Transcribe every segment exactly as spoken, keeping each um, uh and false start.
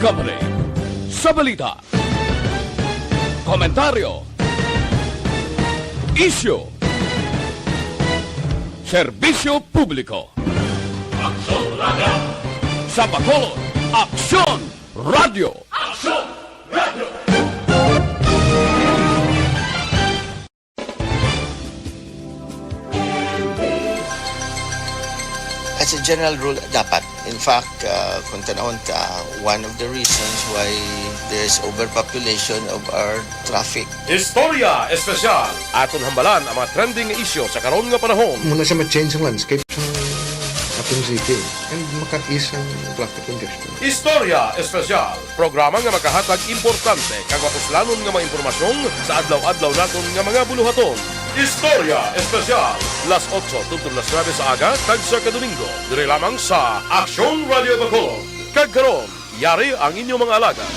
Company. Sa balita, komentaryo, isyu, serbisyo publiko. Aksyon Radio. Sa Bacolod, Aksyon Radio. Aksyon Radio. As a general rule, dapat. In fact, uh, kung tanawon ta, one of the reasons why there's overpopulation of our traffic. Istorya Espesyal. Aton hambalan ang mga trending nga isyu sa karon nga panahon. Muna siya ma-change ang landscape sa aton city and maka-ease ang traffic congestion. Istorya Espesyal. Programa nga makahatag importante kag mapuslanon nga mga impormasyon sa adlaw-adlaw naton nga mga buluhaton. Istorya Espesyal, las otso tubtob las nuebe sa aga kag sa Kadomingo, diri lamang sa Aksyon Radio Bacolod. Kag karon, yari ang inyo mga alagad.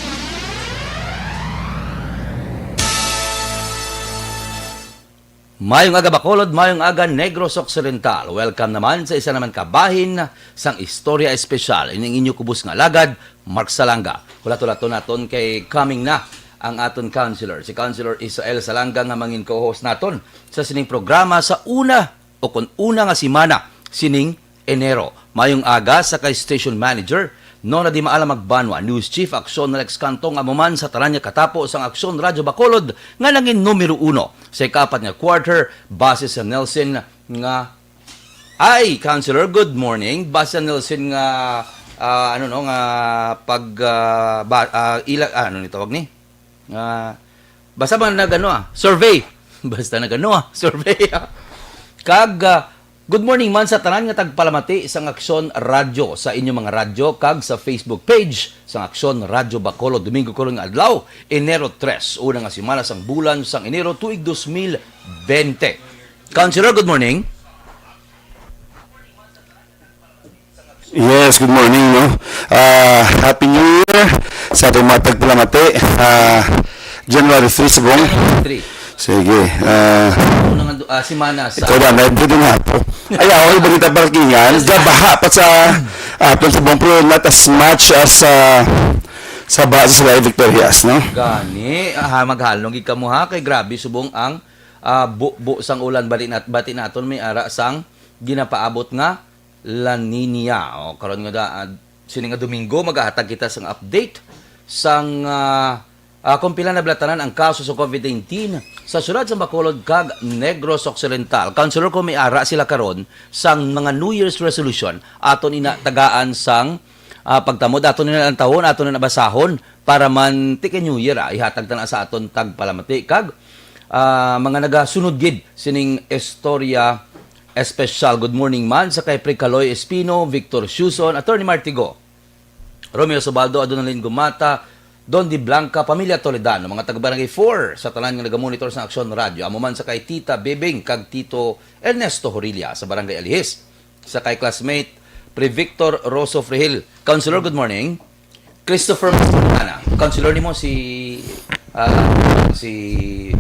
Mayong aga Bacolod, mayong aga Negros Occidental. Welcome naman sa isa naman ka bahin sang istorya espesyal. Ining inyo kubos nga alagad, Mark Salanga. Hulat-hulaton naton kay coming na ang aton counselor, si Counselor Israel Salanga, nga mangin co-host naton sa sining programa sa una o kon una nga semana sining Enero. Mayong aga sa kay Station Manager, Nona Di Maalam Magbanwa, News Chief Aksyon Alex Cantong, amo man sa tanan nga katapo sang Aksyon Radyo Bacolod nga nangin numero uno sa ikaapat nga quarter base sa Nielsen nga ay, Counselor, good morning. Base sa Nielsen nga ah, ano no nga pag ah, ba, ah, ila ah, ano ni tawag ni? Ah, basta man nagano ah, survey. Basta nagano ah, survey. Ah. Kag ah, good morning man sa tanan nga tagpalamati sang Aksyon Radyo sa inyo mga radyo kag sa Facebook page sang Aksyon Radyo Bacolod. Domingo karon nga adlaw, Enero tres, una nga semana sang bulan sang Enero tuig dos mil bente. Counselor, good morning. Yes, good morning, no? Ah, Happy New Year sa ating mga tagpalamati. Ah, January three, subong. Three. Sige. Ah, Una nga du- ah, semana sa Ikaw ba, may buti nga po. Ay, ako, iba kita parkingan. Gabaha pa sa aton subong, pero not as much as ah, sa ba sa Sila Victorias, no? Gani, ah, maghalong gid kamo ha kay grabe subong ang ah, bu-, bu sang ulan bali nat bati naton may ara sang ginapaabot nga La Nina. O, karon nga da, ah, sini nga Domingo, magahatag kita sang update sang, ah, ah, kung pila na balatanan ang kaso sa COVID nineteen sa siyudad sa Bacolod kag Negros Occidental. Councilor, kung may ara sila karon sang mga New Year's resolution, aton ina tagaan sang, ah, pagtamod, aton ina ang tahon, aton ina basahon para man ti kay New Year, ah, ihatag ta na sa aton tagpalamati kag, ah, mga nagasunod gid sining istorya espesyal. Good morning man sa kay Pre Kaloy Espino, Victor Suson, Attorney Martigo, Romeo Sobaldo, Adonalyn Gumata, Don Di Blanca, Pamilya Toledano, mga taga Barangay four, sa tanan nga nagamonitor sa Aksyon Radyo. Amo man sa kay Tita Bebing kag Tito Ernesto Horilla sa Barangay Alihis. Sa kay classmate, Pre Victor Rosso Frehil. Counselor, good morning. Christopher Mastrana, counselor nimo si ah, si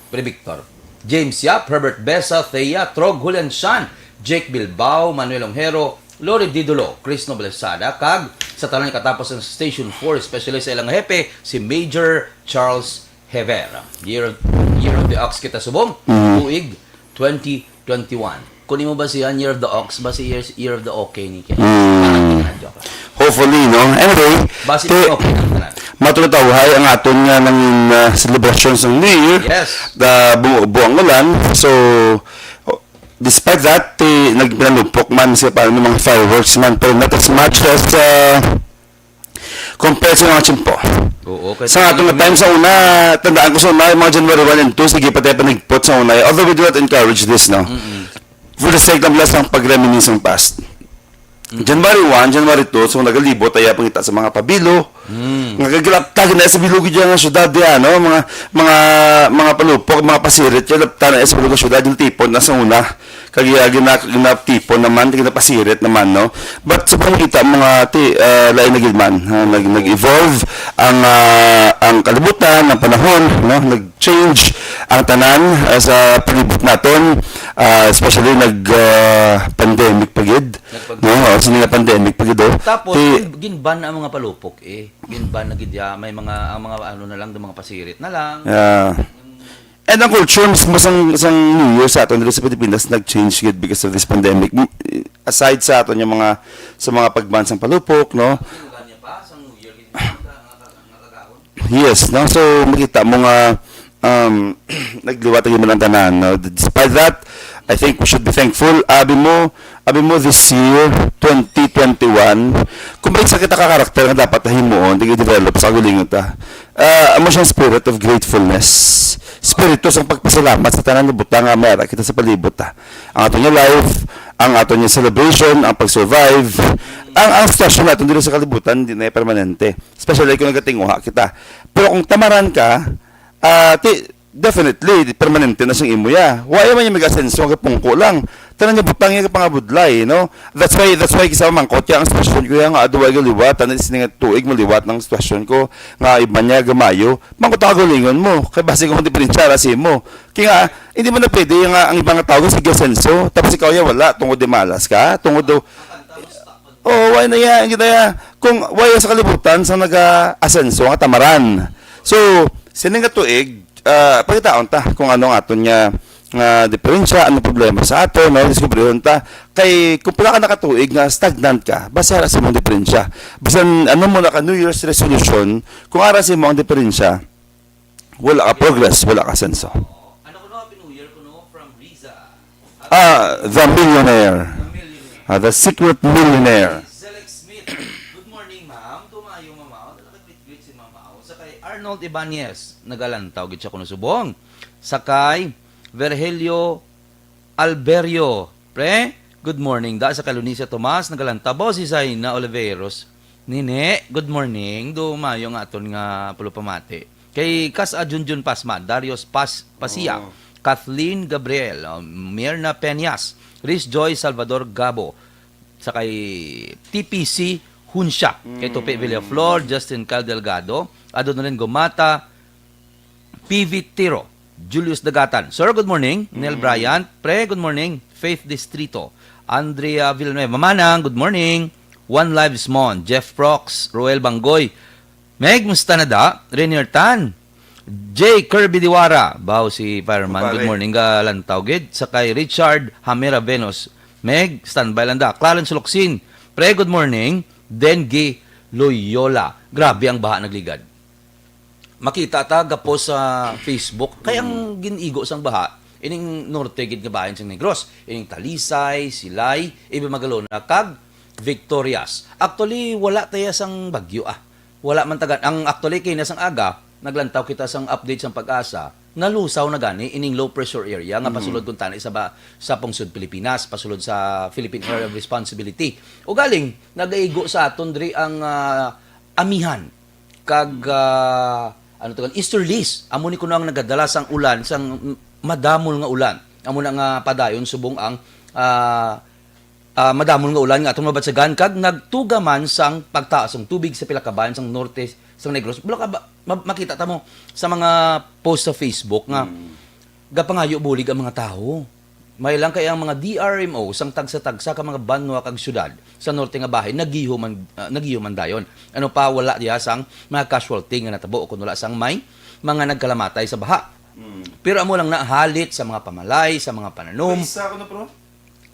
Pre Victor. James Yap, Herbert Besa, Thea, Trog, Julian Shan, Jake Bilbao, Manuel Onghero, Lori Didulo, Chris Noblesada, kag sa tanan katapos ang Station four, especially sa ilang hepe, si Major Charles Hever. Year of, Year of the Ox kita subong, tuig twenty twenty-one. Kung imo ba siya, Year of the Ox ba si Year, year of the Okay ni kay? Mm. Joke lang. Hopefully, no? Anyway, Basi ti- okay ang tanan. Matulutawhay ang aton nga nang uh, celebrations ng New Year. Yes. The bu- buang ulan. So, despite that, ti, nagpinalupok man siya para ng mga fireworks man, pero not as much as uh, compared sa mga tiyempo. Oo, kay Sa atong time sa una, tandaan ko sa una, yung mga January one and two, sige pa tayo panigpot sa una. Although we do not encourage this, no? For the sake lang lang sa pag-reminisce ng past. January one, January two, so nagalibot tayo pangita sa mga pabilo. Nga kaglapta gina sa bilog dyan nga syudad di ano, mga mga mga palupok, mga pasirit, kaglapta na sa bilog nga syudad yung tipon na sa una. Kag iya gina ginatipon naman, ginapasirit naman, no? But sa pangita mga ti uh, lain na gid man, ha? Nag nag-evolve ang uh, ang kalibutan, ang panahon, no? Nag-change ang tanan uh, sa palibot naton. Ah, especially nag, ah, pandemic pa gid. Nagpag- No, oh, sini nga pandemic pa gid, oh. Tapos, Ti- gin- gin-ban ang mga palupok eh. Gin-ban na gid ya. May mga, ang mga ano na lang, mga pasirit na lang. Yeah. And ang culture mismo sang, sang New Year sa aton dito sa Pilipinas nag-change gid because of this pandemic. M- Aside sa aton yung mga, sa mga pagban sang palupok, no? Tinugan niya pa, sa New Year, gid nga, nga, nga kagahon. Yes, no? So, makita mo nga, um, nagliwat ang ilang tanan, no? Despite that, I think we should be thankful. Abi mo, abi mo this year, twenty twenty-one, kung may isa kita ka karakter nga dapat na himuon, di develop sa kagulingon ta. Ah, amo siyang spirit of gratefulness. Spiritu sang pagpasalamat sa tanan nga butang nga may ara kita sa palibot ta. Ang aton nga life, ang aton nga celebration, ang pag-survive, ang, ang sitwasyon natin dito sa kalibutan, hindi na permanente. Especially kung nagatinguha kita. Pero kung tamaran ka, ah, ti, definitely, permanente na siyang imo ya. Why man yung mag-asenso, ang pungko lang. Tanan niya butang niya pangabudlay, no? That's why, that's why kisa mangkot ya ang sitwasyon ko ya nga aduway galiwat, tanan sini nga tuig maliwat ng sitwasyon ko nga iba niya gamayo. Mangkot ako lingon mo, kay basi kung diferensya ra si mo. Kaya nga, hindi mo na pwede nga ang ibang tao sige asenso, tapos ikaw ya wala, tungod di malas ka, tungod daw, oh, why na ya, hindi na ya. Kung why sa kalibutan sa naga-asenso nga tamaran. So, sini nga tuig, ah, pagkitaon ta kung ano ang aton nga, nga diferensya, ano problema sa aton, no? Diskubrihon ta. Kay kung pila ka nakatuig nga stagnant ka, basi ara sa imong diferensya. Bisan ano mo na ka New Year's resolution, kung ara sa imong diferensya, wala ka progress, wala ka asenso. Ano ko no, Happy New Year ko no, from Riza. Ah, the millionaire. Ah, the secret millionaire. Zelex Smith. Good morning, ma'am. Tumayo, mama. Wala ka greet-greet si mama. Sa kay Arnold Ibanez, nagalantaw gid siya kuno subong. Sa kay Virgilio Alberio, pre, good morning. Da sa kay Lunisa Tomas, nagalantaw. Bo si Zaina Oliveros. Nini, good morning. Dumayo nga aton nga pulupamati. Kay Kas a Junjun Pasma, Darius Pas Pasia, Oh. Kathleen Gabriel, uh, Mirna Peñas, Riz Joy Salvador Gabo, sa kay T P C Hunsya, kay Tupi Villaflor, Justin Cal Delgado, Adonalyn Gomata, P V Tiro, Julius Dagatan. Sir, good morning. Neil Bryant. Pre, good morning. Faith Distrito. Andrea Villanueva. Mamanang, good morning. One Lives Mon. Jeff Prox. Roel Banggoy. Meg, musta na da? Rainier Tan. J. Kirby Diwara. Baw si Fireman. Kumpare. Good morning. Galantaw gid. Sa kay Richard Hamera Venus. Meg, standby lang da. Clarence Locsin. Pre, good morning. Dengue Loyola. Grabe ang baha nagligad. Makita ta gapo sa Facebook. Kay ang gin-igo sang baha, ining norte gid nga bahin sang Negros, ining Talisay, Silay, even Magalona kag Victorias. Actually, wala taya sang bagyo ah. Wala man tagan. Ang actually kay na sang aga, naglantaw kita sang update sang Pag-asa, nalusaw na gani ining low pressure area nga pasulod kuntani sa ba, sa pungsod Pilipinas, pasulod sa Philippine Area of Responsibility. Ugaling nagaigo sa aton diri ang ah, amihan kag ah, ano to, easterlies. Amo ni kuno ang nagadala sang ulan, sang madamol nga ulan. Amo na nga padayon subong ang ah, ah, madamol nga ulan nga atong mabatyagan kag nagtuga man sang pagtaas sang tubig sa pila ka bahin sang norte sang Negros. Wala ka ba, ma- makita ta mo sa mga post sa Facebook nga gapangayo bulig ang mga tawo. May lang kay ang mga D R M O sang tagsa-tagsa ka mga banwa kag syudad sa norte nga bahin nagiho man, ah, nagiho man dayon. Ano pa, wala diha sang mga casualty nga natabo o kun wala sang may mga nagkalamatay sa baha. Pero amo lang na halit sa mga pamalay, sa mga pananom. May isa ko na, bro.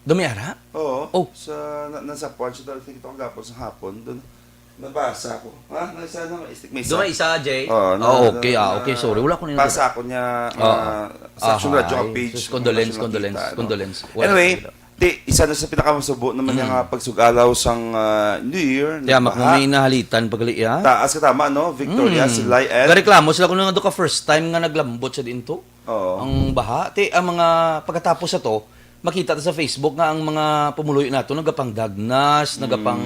Dumi ara? Oo. Oh. Sa, na, nasa Puan siya, darating ito kagapon sa hapon. Doon, nabasa ko. Ha? Nasa, ano, istik may isa. Doon may isa, Jay? Oo, na, Oh, na, okay, ah, na, okay, sorry. Wala ko na Basa ko niya, Oo. ah, sa action Ah, Radyo ay, page. sus, condolence, Wala ko condolence, nakita, no? condolence. Wala Anyway, nakita. Ti, isa na sa pinakamasubo naman niya nga pagsugalaw sang ah, New Year. Kaya mak mo Baha. May nahalitan pagli, ha? Taas ka tama, no? Victoria, Mm. Silay, and Gareklamo sila kung nga doon ka first time nga naglambot sa dinto. Oo. Ang baha. Ti, ang mga pagkatapos sa to, makita ta sa Facebook nga ang mga pumuluyo nato nagapang dagnas, nagapang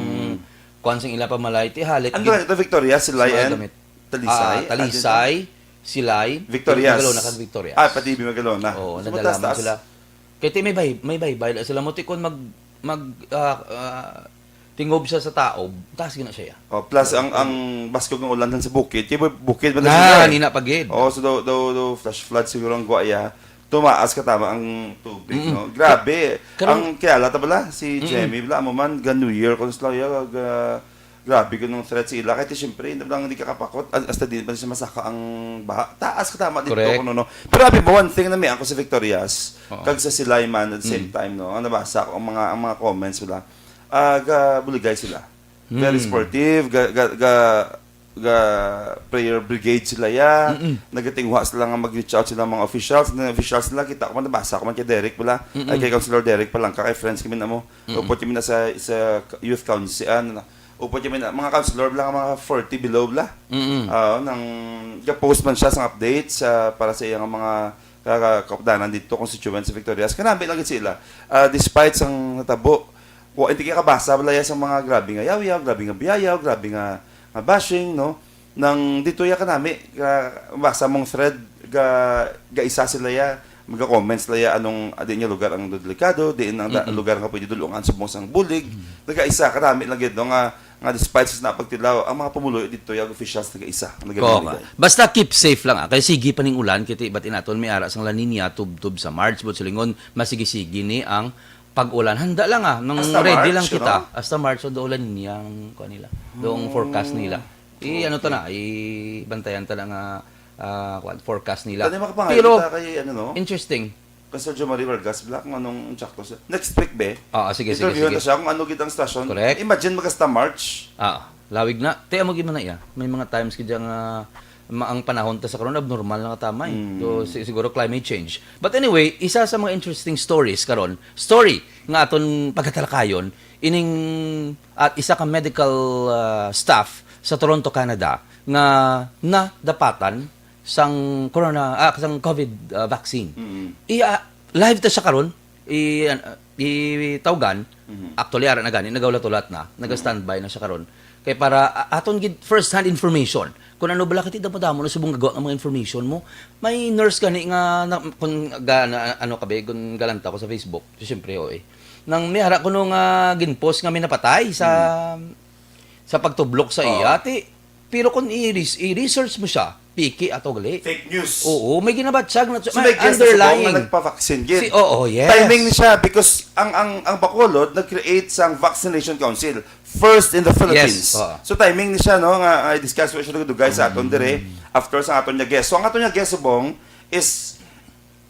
kuwan sang ila pamalay. Ti, halit Ano gid- lang ito, Victoria, Silay, Sa mga and gamit. Talisay? Ah, Talisay, Silay, Victorias. Magalona kag Victorias. Ah, pati Magalona. Oo, So, nadala mataas, man taas. Sila. Kaya ti may bay, may baybay na sila mo ti kon mag mag ah, ah, tingob siya sa taob, taas gina siya. Oh, plus ang ang baskog ng ulan sa bukid, kay bu- bukid man Na, sila eh. nina pa gid. Oh, so daw daw, daw flash flood siguro ang guwaya. Tumaas ka tama ang tubig, Mm. no? Grabe. Karon Ang kilala ta bala, si Mm. Jemmy bala, amo man, ga New Year, kung sila, ya, ga, grabe ko nung threat sa ila. Kaya ti, siyempre, hindi lang hindi kakapakot, as- hasta di pa siya masaka ang baha. Taas ka tama dito, Correct. Kuno, no? Pero abi mo, one thing na may ako sa Victorias, Oo. kag sa Silay man, at the same Mm. time, no? Ang nabasa ko, ang mga, ang mga comments nila, ah, ga Buligay sila. Very Mm. sportive, ga, ga, ga, ga prayer brigade sila, ya. Mm-mm. Nagatinguha sila nga mag-reach out sila mga officials. Nga officials nila, kita ko man, nabasa ko man kay Derek bala. Mm-mm. Ay, kay Councilor Derek Palangka, kay friends kami na mo. Mm-mm. Upod kami na sa, sa youth council, ano na. Upod kami na, mga councilor bala, mga forty below bala. Mm-mm. Ah, nang, ga-post man siya sa updates, ah, para sa iyang mga ka-, ka-, kaupdanan dito, constituents sa Victorias. Kanami lang gid sila. Ah, despite sang natabo, wa, hindi ka kabasa, wala ya sa mga grabe nga yaw-yaw, grabe nga biyayaw, grabe nga, nga bashing, no? Nang dito ya kanami, ka, basa mong thread, ga, ga isa sila ya, maga-comments sila ya, anong, ah, di niya lugar ang delikado, di ang da-, Mm-mm. lugar nga pwede dulungan subong sang bulig. Mm. Naga isa, kanami lang gid, no, nga, nga despite sa napagtilaw, ang mga pumuluyo dito ya, officials, naga isa. Naga Oo, binigay. Basta keep safe lang, ah. Kay sige pa ning ulan, kay ti-, batin naton may ara sang La Nina, tubtob sa March, but silingon, masigi-sige ni ang pag-ulan. Handa lang, ah, nang Hasta ready March, lang kita. Ano? Hasta March, o doon La Nina ang kuwan nila. Doon ang forecast nila. I, ano ta na, i-bantayan ta na nga, ah, kuwan, forecast nila. Tani makapangayo Pero, kita kay, ano, no? Interesting. Kay Sir Jomari Vargas, Black, kung anong insakto siya. Next week, be? Oo, sige, sige, Interviewin sige. ta siya kung ano gid ang stasyon. Correct. Imagine, magasta March. Ah, lawig na. Te, amo gid man na iya. May mga times gid nga ma-, ang panahon ta sa karon abnormal na katamay. Mm. So, si-, siguro climate change. But anyway, isa sa mga interesting stories karon, story nga aton pagkatalakayon, ining, at isa ka medical, ah, staff sa Toronto, Canada, nga nadapatan sang corona, ah, sang COVID, ah, vaccine. Mm. I, ah, live ta siya karon, i, ah, itawgan. Mhm. Actually, ara na gani, nagaulat-ulat na, naga-standby na siya karon. Kay para, ah, aton gid first-hand information. Kung ano bala, kay ti damo-damo na subong gagawa ang mga information mo. May nurse gani nga, na, kung ga, na, ano ka ba, kung galanta ko sa Facebook, so, siyempre, O A. Nang may ara kuno nga ginpost nga may napatay sa, Mm. sa pagtublok sa Oo. iya, ti, pero kung i-res-, i-research mo siya, piki ato gali. Fake news. Oo, may ginabatyag na, So, may may guest na sa underlying. Bong na nagpa-vaccine gid. Si, oo, yes. Timing ni siya because ang, ang, ang Bacolod nag-create sang Vaccination Council, first in the Philippines. Yes, oo. So, timing ni siya, no, nga, ah, i-discuss mo siya dugay sa aton dire, Mm. after sa aton nga guest. So, ang aton nga guest subong is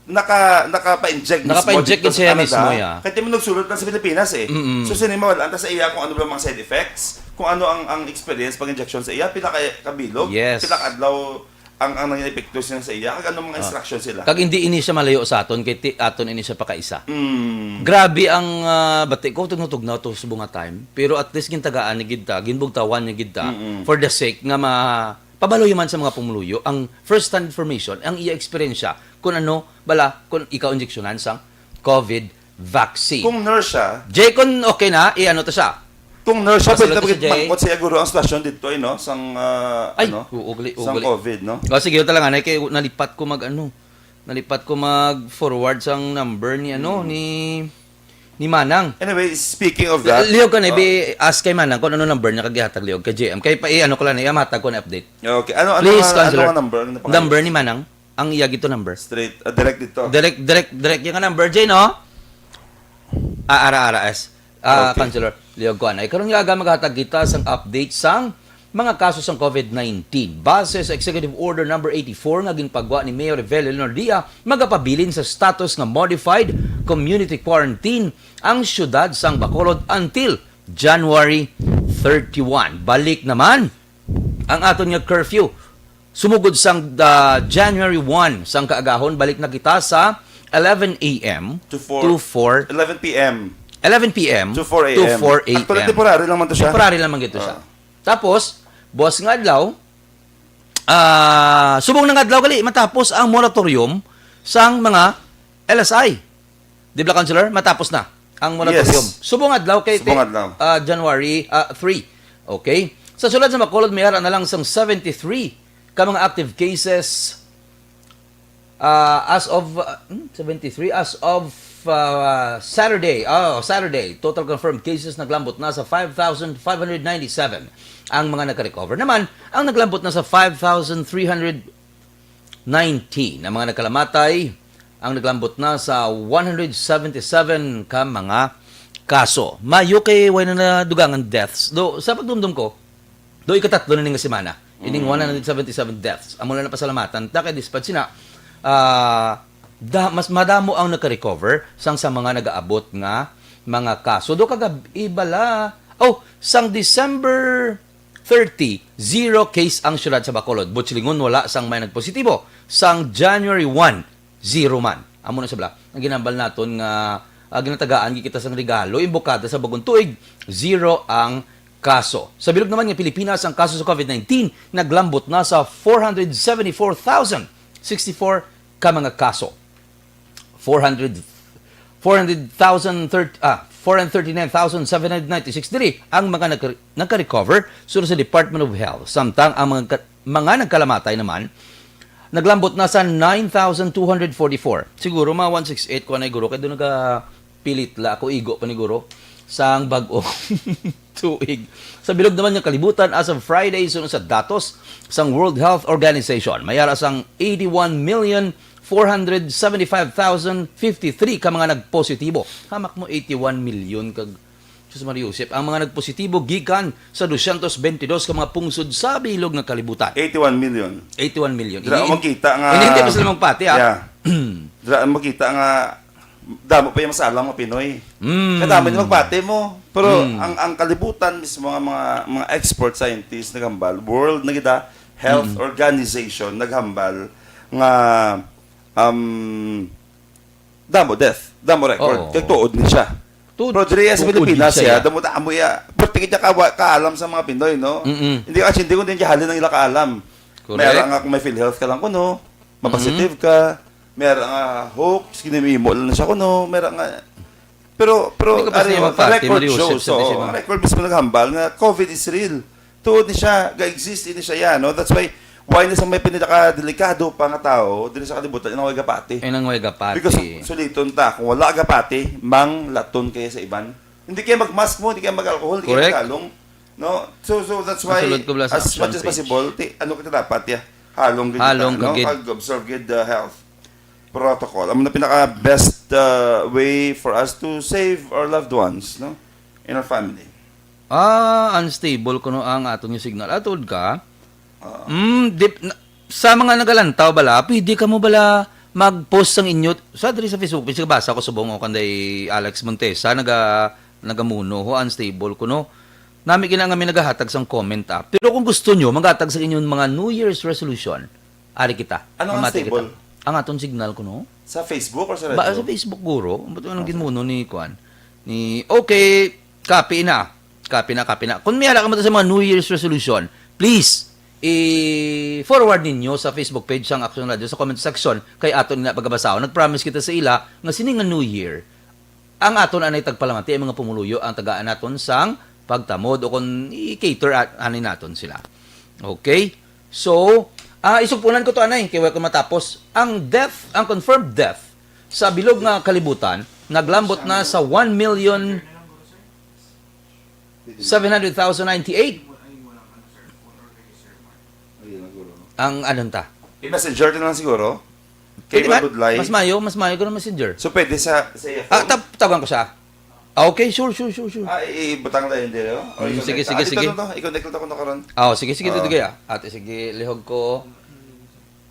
naka-, naka-pa-inject mismo Naka-pa-inject dito gid sa siya Canada. mismo, yeah. Kay ti mo nagsulod lang sa Pilipinas, eh. Mm-mm. So, sini mawala ta sa iya kung ano ba mga side effects, kung ano ang, ang experience pag-injection sa iya, pila ka, kabilog, Yes. pila ka adlaw ang, ang nangin epekto siya sa iya, kag ano mga Ah. instruction sila. Kag hindi ini siya malayo sa aton, kay ti-, aton ini siya pakaisa. Mm. Grabe ang, ah, bati ko, tugnaw-tugnaw to subong nga time. Pero at least gintagaan ni gid ta, ginbugtawan ni gid ta, Mm-mm. for the sake nga ma-, pabaloy man sa mga pumuluyo ang first-hand information, ang iya eksperyensya, kung ano, bala, kung ikaw injeksyonan sang COVID vaccine. Kung nurse siya, Jay, kung okay na, i-ano to siya? Kung nurse siya, Pasulod pwede na to si Jay. magmangkot sa iya guro ang stasyon dito, eh, no? Sang, ah, Ay, ano? oo, gali, oo, Sang gali. COVID, no? O, sige, yun talaga, na, kay nalipat ko mag, ano, nalipat ko mag-forward sang number ni, ano, Mm. ni, ni Manang. Anyway, speaking of that, Lihog ka na, uh, ibi-, ask kay Manang kung ano number niya kag ihatag lihog kay J M. Kay pa, i-, ano ko lang, ihatag ko na update. Okay. Ano, ano Please, nga, ano Counselor. nga number? Ano na pangalan? Number ni Manang. Ang iya gito number. Straight, ah, direct dito. Direct, direct, direct yung number, Jay, no? Ah, ara, ara, as. Ah, Okay. Counselor Leo Guanay. Karon nga aga maghatag kita sang update sang mga kaso sang COVID nineteen. Base sa Executive Order number eighty-four nga ginpagwa ni Mayor Evelio Leonardia, magapabilin sa status nga modified community quarantine ang siyudad sang Bacolod until January thirty-one. Balik naman ang aton nga curfew. Sumugod sang, ah, January one, sang kaagahon, balik na kita sa eleven a m To four. to four, Eleven p m. eleven p m To four a m. to four a m. Actually, temporary lang man to siya. Temporary lang man gito siya. Ah. Tapos, buwas nga adlaw, ah, subong nga adlaw gali, matapos ang moratorium sang mga L S I. Di ba, Counselor? Matapos na ang moratorium. Yes. Subong adlaw kay Subong ti-, adlaw. ah, January, ah, three. Okay? Sa sulod sa Bacolod, may ara na lang sang seventy-three ka mga active cases, ah, as of, ah, hmm, seventy-three as of, ah, Saturday. Oh, Saturday. Total confirmed cases naglambot na sa five thousand five hundred ninety-seven. Ang mga nagka-recover naman, ang naglambot na sa five thousand three hundred nineteen ang mga nagkalamatay ang naglambot na sa one hundred seventy-seven ka mga kaso. Mayo kay way na nadugangan deaths. Do, sa pagdumdum ko, do ikatatlo na ni nga semana. Ining Mm. one hundred seventy-seven deaths. Amo lang na pasalamatan ta kay despite sina, ah, da-, mas madamo ang naka-recover sang sa mga nagaabot nga mga kaso. Do kagab-i bala. Oh, sang December thirty, zero case ang siyudad sa Bacolod. Butslingon wala sang may nagpositibo. Sang January one, zero man. Amo na sa bala. Ang ginambal naton nga, ah, ginatagaan gid kita sang regalo, imbokada sa bagong tuig, zero ang kaso. Sa bilog naman nga Pilipinas, ang kaso sa COVID nineteen naglambot na sa four hundred seventy-four thousand sixty-four ka mga kaso. Four hundred, four hundred thousand thirty, ah, four hundred thirty-nine thousand seven hundred ninety-six diri ang mga nagka-, nagka-recover, suno sa Department of Health. Samtang ang mga ka-, mga nagkalamatay naman, naglambot na sa nine thousand two hundred forty-four. Siguro mga one six eight ko na, guro, kay doon nagapilit la ako, igo pa ni guro, sang bag-ong tuig. Sa bilog naman nga kalibutan, as of Friday, suno sa datos sang World Health Organization, may ara sang eighty-one million four hundred seventy-five thousand fifty-three ka mga nagpositibo. Hamak mo eighty-one million kag, Sus Maria Josep, ang mga nagpositibo gikan sa dosyentos bentidós ka mga pungsod sa bilog nga kalibutan. Eighty-one million. Eighty-one million. Dira Ini-, makita nga hindi, hindi pa sila magpati, ah. Yeah. Dira makita nga damo pa yung masalang mga Pinoy. Mm. Kadami na magpati mo. Pero Mm. ang, ang kalibutan mismo, ang mga, mga expert scientists naghambal, world na kita, health Mm. organization naghambal nga, um, damo death, damo record. Oo. Kay tuod ni siya. Tuod, Pero diri sa tuod Pilipinas siya, siya, ya. damo, damo ya. Pero tingin niya kawa-, kaalam sa mga Pinoy, no? Mm-mm. Hindi, actually, hindi ko din halin ang ila kaalam. Correct. May ara nga kung may PhilHealth ka lang kuno, mapositive Mm-hmm. ka, may ara nga hoax, ginimimo lang na siya kuno, may ara nga, pero, pero, Hindi ko pa ari, siya ang mapati, record Mario shows, Joseph, sabi so, siya ba? ang record mismo naghambal nga COVID is real. Tuod ni siya, ga-exist ini siya, ya, no? That's why, why na sa may pinaka delikado pa nga tao, diri sa kalibutan, inang way gapati. Inang way gapati. Because suliton ta, kung wala gapati, mang laton kaya sa iban. Hindi kaya mag-mask mo, hindi kaya mag-alcohol, hindi kaya Correct. mag-along. No? So, so that's why, Masulod ko bala sa as action much as page. possible, ti, ano kita dapat, ya? Halong gid Halong kita, no? ka gid. Pag-observe gid the health protocol. Amo na pinaka best, uh, way for us to save our loved ones, no? In our family. Ah, unstable kuno ang aton nga signal. Atod ka? Ah. Mm, dip-, na-, sa mga nagalantaw bala, pwede ka mo bala mag-post sang inyo, sa diri sa Facebook, pwede basa ko subong o kanday Alex Montesa, naga-, nagamuno ho, unstable kuno. Nami gina nga may nagahatag sang comment, ah. Pero kung gusto nyo, maghatag sa inyong mga New Year's resolution, ari kita. Ano ang Mamati stable? kita. Ang aton signal kuno. Sa Facebook or sa Ba, radyo? sa Facebook, guro. Ba't ang Okay. ginmuno ni Kwan? Ni, okay, copy na. Copy na, copy na. Kung may ara ka mo sa mga New Year's resolution, please, i-forward ninyo sa Facebook page sang Action Radio sa comment section kay aton na pagabasahon. Nag-promise kita sa ila nga sini nga New Year, ang aton anay tagpalamati ang mga pumuluyo ang tagaan naton sang pagtamod o kung i-cater at anay naton sila. Okay? So, ah, isugpunan ko to, anay, kay wala ko matapos. Ang death, ang confirmed death sa bilog nga kalibutan, naglambot na sa one million seven hundred thousand ninety-eight. Ang anong ta? I-messenger na lang siguro. Pwede Kay ba? Good life. Mas mayo, mas mayo ko ng messenger. So, pwede sa, sa iya Ah, phone? tab-, tawagan ko siya. Ah, okay, sure, sure, sure, sure. Ah, i-, ibutang na yun, di ba? O, Mm, i-connect sige, na. sige, Ah, dito, sige. dito, dito. I-connect lang ako na karon. Ah, oh, sige, sige, Ah. dito kaya. Ate, sige, lihog ko.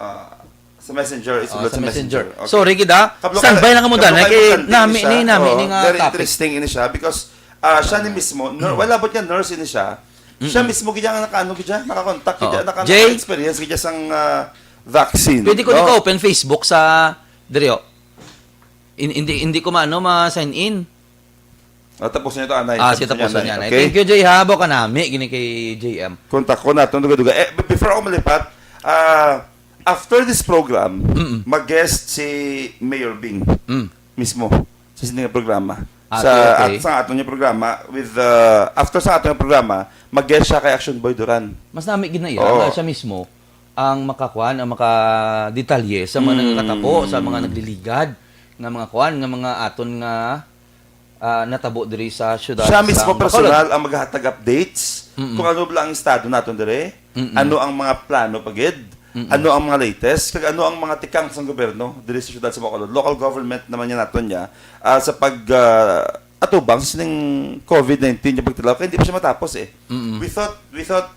Ah, sa messenger, Oh, isulat sa sa messenger. messenger. Okay. Sorry, gid, ah. Kablo ka, Standby lang ka mo, kablo Dan, eh, ka, kay importante nami siya. ni, nami Oh, ni nga very topic. interesting ini siya because, ah, siya ni mismo, nur-, Mm. wala, but nga nurse ini siya. Siya Mm-mm. mismo gid ang nakaano gid siya, nakakontak gid Oo. siya, naka-, Jay? naka-experience gid siya sang, ah, vaccine, Pwede ko no? di ka open Facebook sa, diri, oh. In-, hindi, hindi ko maano, ma-sign in. Ah, tapos na ito, anay. Ah, sige, Tapos tapos na na yan, yan, anay. okay? Thank you, Jay, ha? Abo ka nami, gini kay J M. Kontak ko na, itong duga-duga. Eh, b-, before ako malipat, ah, after this program, Mm-mm. mag-guest si Mayor Bing Mm. mismo sa sini nga programa. Ah, Sa okay, okay. at-, sa aton nga programa, with, uh, after sa aton nga programa, mag-guest siya kay Action Boy Duran. Mas nami gid na iya, Oo. nga siya mismo ang makakuan, ang makadetalye sa mga Mm. nagkatapo, sa mga nagliligad, nga mga kuan, nga mga aton nga, ah, natabo diri sa syudad Siya sa mismo Bacolod. personal ang maghatag updates Mm-mm. kung ano ba ang estado naton diri, Mm-mm. ano ang mga plano pa gid, Mm-mm. Ano ang mga latest? Kag ano ang mga tikang sang gobyerno diri sa siyudad sa Bacolod? Local government naman niya naton niya, ah, sa pag, ah, atubang sa sining COVID nineteen nga pagtilaw, kay hindi pa siya matapos eh. Mm-mm. We thought, we thought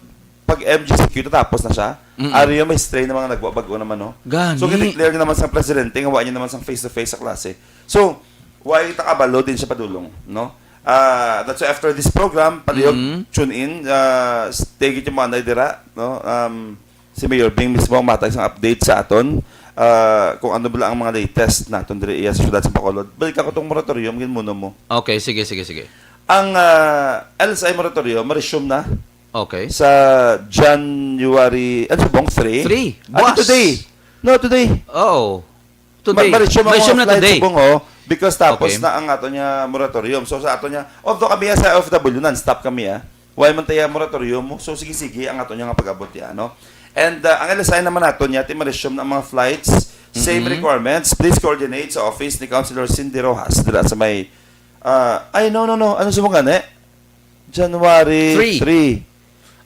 pag M G C Q tatapos na siya. Mm-mm. Ari may strain ng mga nagwa-, bago naman, no? Gani. So, gideclare niya naman sa presidente nga wa niya naman sang face-to-face sa klase. So, why takabalo din siya padulong, no? Ah, that's why after this program, palihog, Mm-hmm. tune in, ah, stay gid yung mga anay dira, no? Um, si Mayor Bing mismo ang matag sang update sa aton, ah, kung ano bala ang mga latest naton diri iya sa siyudad sa Bacolod. Balik ako tong moratorium, gid muno mo. Okay, sige, sige, sige. Ang, ah, L S I moratorium, ma-resume na Okay. sa January, ano, subong, three? Three. Ah, di Buwas. today. No, today. Oo. Today. Ma-, ma-resume ang Resume mga na flight today. Subong, oh, because tapos Okay. na ang ato niya moratorium. So, sa ato niya, although kami sa O F W, non-stop kami, ah. Why man tayo moratorium mo? So, sige-sige ang ato niya nga pag-abot, ya, no? And, uh, ang L S I naman nato niya, ti ma-resume na ang mga flights, same Mm-hmm. requirements. Please coordinate sa office ni Councilor Cindy Rojas, dira sa may, uh, ay, no, no, no. Ano sa mga gani? January Three. three.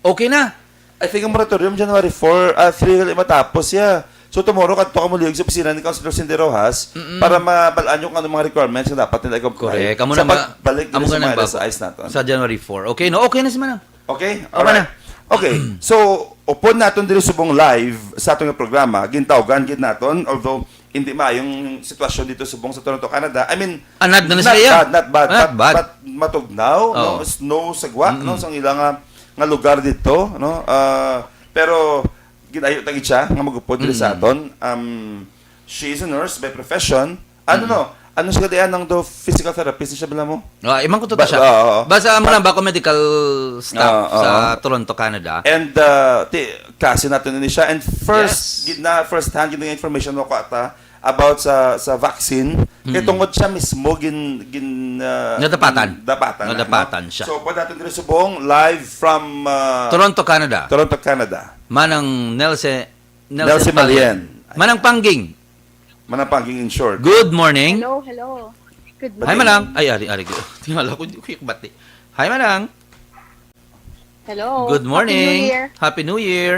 Okay na. I think ang moratorium, January four, ah, three gali matapos, ya. So, tomorrow, kadto ka mo liyog sa opisina ni Councilor Cindy Rojas Mm-mm. para mabalaan yung ano mga requirements na dapat nila i-comply Correct. Amo sa na ma-, pagbalik dito amo sa ka na mga ba-, L S Is natin. Sa January four. Okay, no? Okay na si Manang. Okay? Okay na. Alright. Okay. So, upod naton diri subong live sa atong programa, gintawgan gid naton, although hindi maayong sitwasyon dito subong sa Toronto, Canada. I mean, Anad na na not siya. bad, not bad, Not but, bad. but matugnaw, no? Oo. Snow sa gwa, Mm-mm. no? Sa ilang, ah, nga lugar dito, no? Ah, pero ginayo ta gid siya nga magupod diri sa Mm. aton. Um, she is a nurse by profession. Ano, Mm. no? Ano siya diyan nang do physical therapist siya bala mo? Ah, iman ko to Ba-, siya. oo, oo. Basta mo But lang ba ako medical staff Oo, sa oo. Toronto, Canada? And, uh, ti-, kasi natin ni siya. And first, Yes. gid na, first hand, gid nga information mo ko ata about sa, sa vaccine. Kay Mm. tungod siya mismo, gin-, gin-, uh, Nadapatan. gin-, dapatan na, no? Nadapatan siya. So, pwede natin diri subong live from, uh, Toronto, Canada. Toronto, Canada. Manang Nelson, Nelson Nelson Malien. Malien. Manang Pangging. Manang Pangging, in short. Good morning. Hello, hello. Good Hi, morning. Manang. Ay, ari, ari. Tingala ko, hindi ko ikbati. Hi, Manang. Hello. Good morning. Happy New Year. Happy New Year.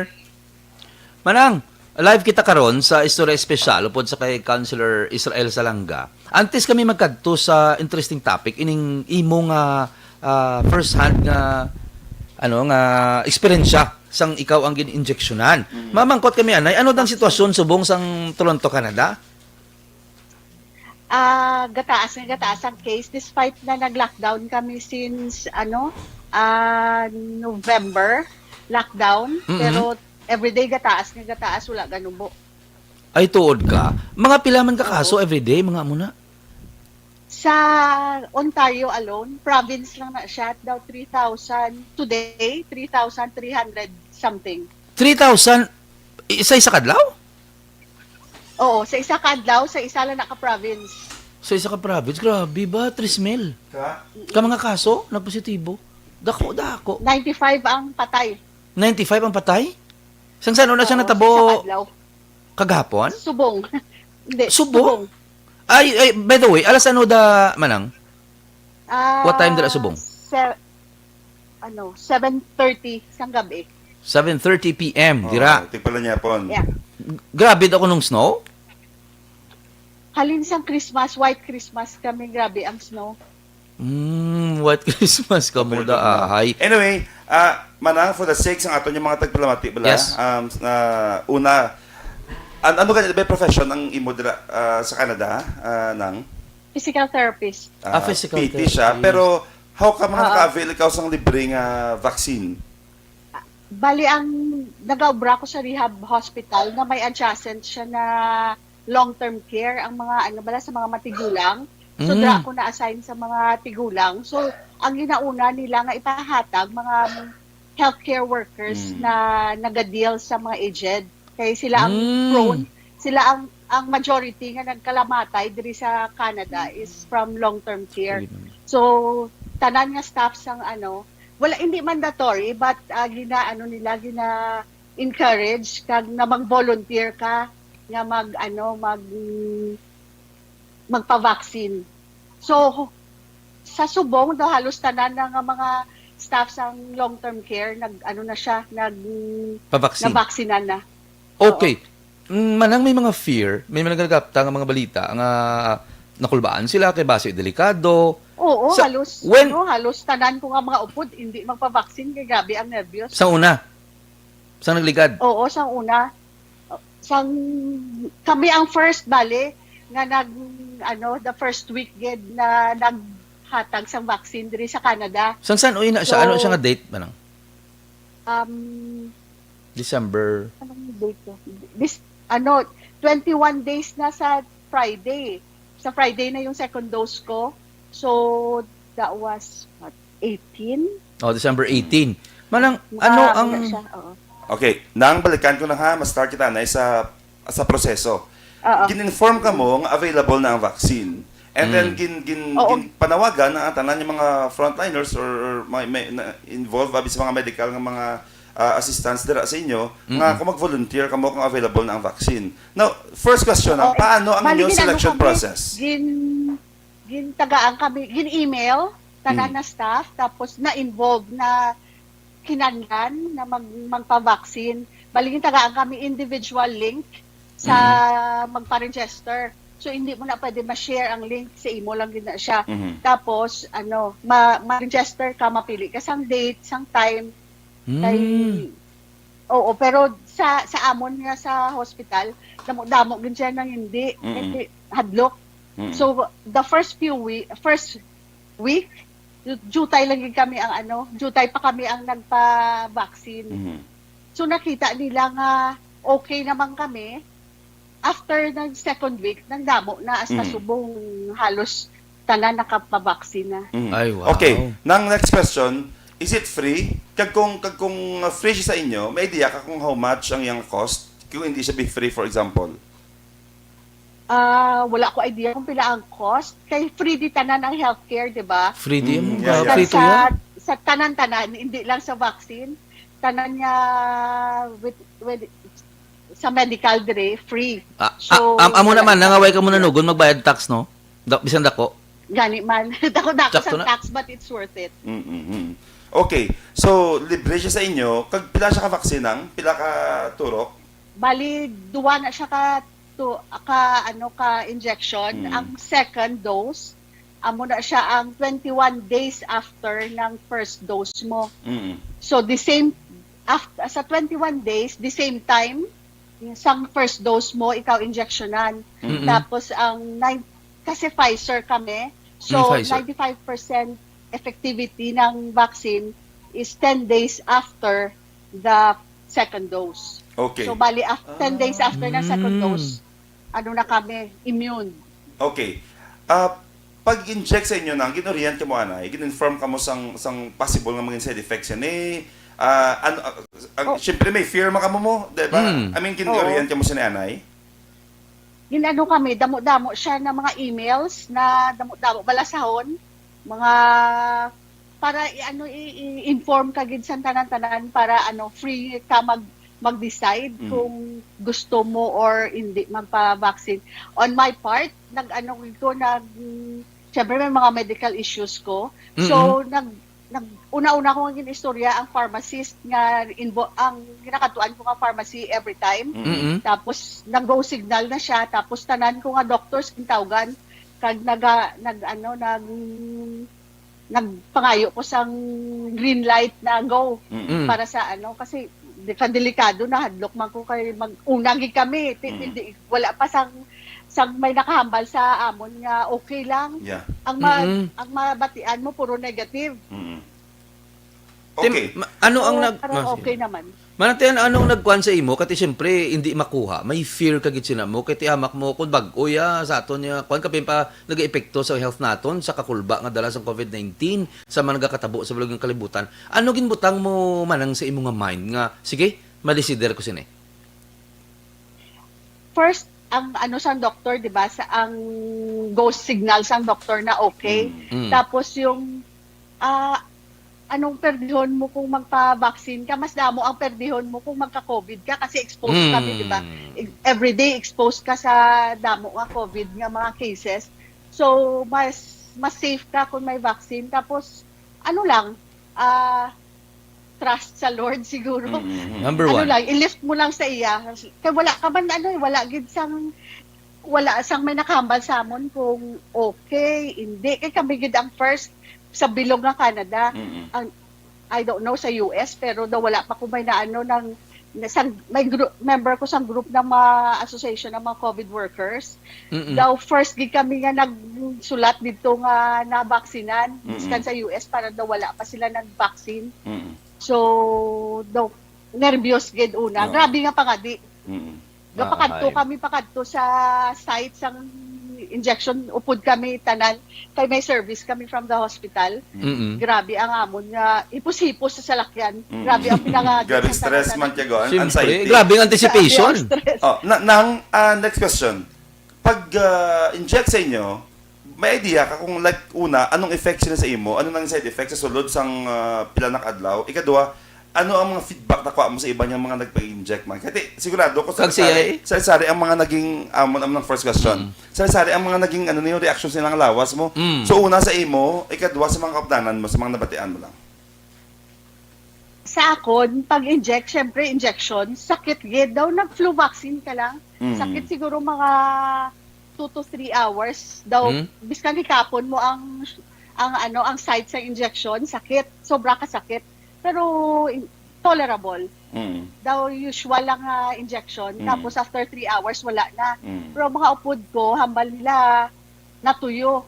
Manang, live kita karon sa Istorya Espesyal upod sa kay Councilor Israel Salanga. Antes kami magkadto sa interesting topic, ining imo nga, ah, first hand nga, ano, nga eksperyensya sang ikaw ang gin-injeksyonan. Mm. Mamangkot kami, anay, ano dang sitwasyon subong sang Toronto, Canada? Ah, gataas nga gataas ang case despite na nag-lockdown kami since, ano, ah, November, lockdown, Mm-mm. pero everyday gataas nga gataas, wala ganubo. Ay, tuod ka? Mga pila man ka kaso Oo. everyday, mga amo na? Sa Ontario alone, province lang na siya, daw three thousand, today, three thousand three hundred something. Three thousand? Isa, isa kadlaw? Oo, sa isa ka adlaw, sa isa lang na ka province. Sa isa ka province? Grabe ba? Tres mil? Ka? Ka mga kaso? Nagpositibo? Dako, dako. Ninety-five ang patay. Ninety-five ang patay? Sang saan na siya Oo, natabo? Sa isa ka adlaw. Kagahapon? Subong. Hindi, Subong? Subong. Ay, ay, by the way, alas ano da, Manang? Ah, What time dira subong? se-, ano, seven thirty sang gabi. Seven thirty P M, Oo, dira. Tigpala niya pon. Yeah. Grabe daw kuno ang snow? Halin sang Christmas, white Christmas kami, grabe ang snow. Mm, white Christmas ka mo Pero da, ah, hay. Anyway, ah, Manang, for the sake sang aton yung mga tagpalamati, bala, Yes. um, na una, an-, ano ka ba profession ang imo dira, ah, sa Canada, ah, Nang? Physical therapist. Ah, Ah, physical P T siya, therapist. Pero how ka man Ah. naka-avail ikaw sang libre nga vaccine? Bali, ang nagaobra ko sa rehab hospital na may adjacent siya na long-term care, ang mga, ano bala, sa mga matigulang. So, Mm. dira ako na-assign sa mga tigulang. So, ang ginauna nila nga ipahatag, mga healthcare workers Mm. na nagadeal sa mga aged. Kay sila ang Mm. prone, sila ang, ang majority nga nagkalamatay diri sa Canada is from long-term care. Sige, ma'am. So, tanan nga staff sang, ano, wala, hindi mandatory, but, ah, gina-, ano nila, gina-encourage kag na mag-volunteer ka nga mag, ano, mag, magpa-vaccine. So, sa subong daw halos tanan na nga mga staff sang long-term care nag, ano na siya, nag, Pabaksin. nabaksinan na. Okay. Mm, manang may mga fear, may mga nagagapta nga mga balita nga nakulbaan sila kay basi delikado. Oo, Sa- halos, when- ano, halos tanan ko nga mga upod, hindi magpa-vaccine kay grabe ang nervyos. Sa una, sa nagligad. Oo, sang una. Sang, kami ang first, bali, nga nag, ano, the first week gid na naghatag sang vaccine diri sa Canada. Sang san, uy, na siya? Ano So, siya nga date, manang? Um, December. Anong date to? This, ano, twenty-one days na sa Friday. Sa Friday na yung second dose ko. So, that was, what, eighteen? Oh, December eighteen. Manang, Mga ano ang ano siya, oo. Okay, nang balikan ko lang ha, ma-start kita na sa sa proseso. Oo. Gin-inform ka mo nga available na ang vaccine. And then Mm. gin gin Oo. gin panawagan ang tanan yung mga frontliners or, or may, may na, involved abi sa mga medical nga mga ah, assistants dira sa inyo nga Mm-mm. kung mag-volunteer ka mo kung available na ang vaccine. Now, first question lang, Oo, paano ang bali, inyong ginano selection kami, process? Gin, gintagaan kami, gin-email, tanan Mm. na staff, tapos na-involve na kinahanglan na mag, magpa-vaccine. Bali, gintagaan kami individual link sa Mm. magpa-register. So, hindi mo na pwede ma-share ang link, sa imo lang gid na siya. Mhm. Tapos, ano, ma, ma-register ka, mapili ka sang date, sang time, kay, Mm. oo, pero sa, sa amon nga sa hospital, damo-damo gid siya nang hindi, Mm-mm. hindi hadlok. Mm-mm. So, the first few week, first week, du-, dutay lang gid kami ang ano, dutay pa kami ang nagpa-vaccine. Mhm. So, nakita nila nga okay naman kami. After ng second week, nagdamo na hasta Mm. subong halos tanan nakapabaksin na. Mm. Ay, wow. Okay, nang next question, is it free? Kag kung, kag kung, uh, free siya sa inyo, may idea ka kung how much ang iyang cost? Kung hindi siya be free, for example? Ah, wala ko idea kung pila ang cost. Kay free di tanan ang healthcare, di ba? Free di Mm, mo, yeah, yeah. Free to sa, yan? Sa tanan-tanan, hindi lang sa vaccine. Tanan nga with, with, sa medical dire, free. Ah, So, ah, am-, amo wala naman, sa nangaway ka mo na nugon, magbayad tax, no? Da-, bisan dako. Gani man. Dako-dako Sakto sa na. Tax, but it's worth it. Mm-mm. Okay. So, libre siya sa inyo. Kag pila siya ka vaccine ang? Pila ka turok? Bali, duwa na siya ka, to, ka, ano, ka injection. Mm. Ang second dose, amo na siya ang twenty-one days after ng first dose mo. Mm. So, the same, af-, sa twenty-one days, the same time, sang first dose mo, ikaw injectionan. Mm-mm. Tapos, ang nine, kasi Pfizer kami, so, Mm, Pfizer. ninety-five percent effectivity ng vaccine is ten days after the second dose. Okay. So, bali, af-, ten days after ng second Mm. dose, ano na kami, immune. Okay. Ah, pag-inject sa inyo na, gin-orientan ka mo, anay, gin-inform ka mo sang, sang possible nga maging side effects yan, eh, ah, ano, ah, ah, Oh. Siyempre, may fear man ka mo, mo, di ba? Mm. I mean, gin-orientan Oo. ka mo sa ni anay? Ginano kami, damo-damo siya na mga emails, na damo-damo balasahon, mga, para i-, ano, i-, i-inform ka gid sa tanan-tanan para, ano, free ka mag-, mag-decide Mm. kung gusto mo or hindi magpa-vaccine. On my part, nag-ano ko, nag-, syempre may mga medical issues ko. So, Mm-mm. nag-, nag-, una-una ko nga gin-istorya ang pharmacist nga invo-, ang ginakadtuan ko nga pharmacy every time. Mm-mm. Mm-mm. Tapos, nag-go signal na siya. Tapos, tanan ko nga doctors, gintawgan. Kag naga-, nag-, ano, nag-, nagpangayo ko sang green light na go Mm. Mm. para sa ano, kasi di ka delikado na, hadlok man ko kay mag-, una gid kami, ti-, Mm. hindi, wala pa sang, sang may nakahambal sa amon nga okay lang. Yeah. Ang ma-, Mm-mm. ang mabatian mo, puro negative. Mm. Tim, Okay. ma-, ano ang So, nag-, parang ah, sige. Okay naman. Manang ti, ano, anong nagkuan sa imo? Kati siyempre, hindi makuha. May fear ka gid sina mo. Kay ti hamak mo, kung bag-o ya, sa aton niya, kuan ka, pin pa, nag-eepekto sa health naton, sa kakulba nga dala sang covid nineteen, sa mga nagakatabo sa bulog nga kalibutan. Ano ginbutang mo manang sa imo nga mind nga, sige, madesider ko sini? First, ang ano sang doktor, di ba, sa ang go signal sang doktor na okay. Mm. Mm. Tapos yung, ah, anong perdihon mo kung magpa-vaccine ka? Mas damo ang perdihon mo kung magka-covid ka kasi exposed kami, di ba? Mm. E-, everyday exposed ka sa damo nga covid nga mga cases. So, mas, mas safe ka kung may vaccine. Tapos, ano lang, ah, trust sa Lord siguro. Mm-hmm. Number Ano one. lang, i-lift mo lang sa iya. Kay wala ka man, ano, eh, wala gid sang, wala sang may nakahambal sa amon kung okay, hindi. Kay kami gid ang first sa bilog nga Canada. Mm-mm. Ang, I don't know sa U S, pero daw wala pa ko may naano ng, na, sang, may group, member ko sang group ng mga association ng mga COVID workers. Mm-mm. Daw first gid kami nga nagsulat dito nga nabaksinan, Mm-mm. biskan sa U S para daw wala pa sila nag-vaccine. Mm-mm. So, daw nervyos gid una. Oo. Grabe nga pangadi. Mm-mm. Gapakadto Maahay. kami pakadto sa site sang injection, upod kami tanan kay may service kami from the hospital. Mm-mm. Grabe ang amon nga hipos-hipos sa salakyan. Mm. Grabe ang pinangadi. Grabe sa stress tanan. man kaya gawin. Siyempre, Anxiety. grabe ang anticipation. Grabe ang stress. Oh, na, nang ah, next question. Pag ah, inject sa inyo, may idea ka kung like una, anong effect sila sa imo? Ano nang side effect sa sulod sang ah, pila na ka adlaw? Ikadua, ano ang mga feedback na kuha mo sa iba niyang mga nagpag-inject man? Kasi sigurado ko sa Kag siya eh. Sari ang mga naging amon amon ang first question. Mm. Sa sari ang mga naging ano niyo reaction sa ilang lawas mo. Mm. So una sa imo, ikadua sa mga kapdanan mo, sa mga nabatian mo lang. Sa akon, pag-inject, syempre, injection, sakit gid daw, nag-flu vaccine ka lang. Mm. Sakit siguro mga two to three hours daw. Hmm? Biskan hikapon mo ang ang ano ang site sa injection, sakit, sobra ka sakit. Pero in- tolerable. Mm. Daw usual lang nga injection, Mm. tapos after three hours wala na. Mm. Pero mga upod ko, hambal nila natuyo.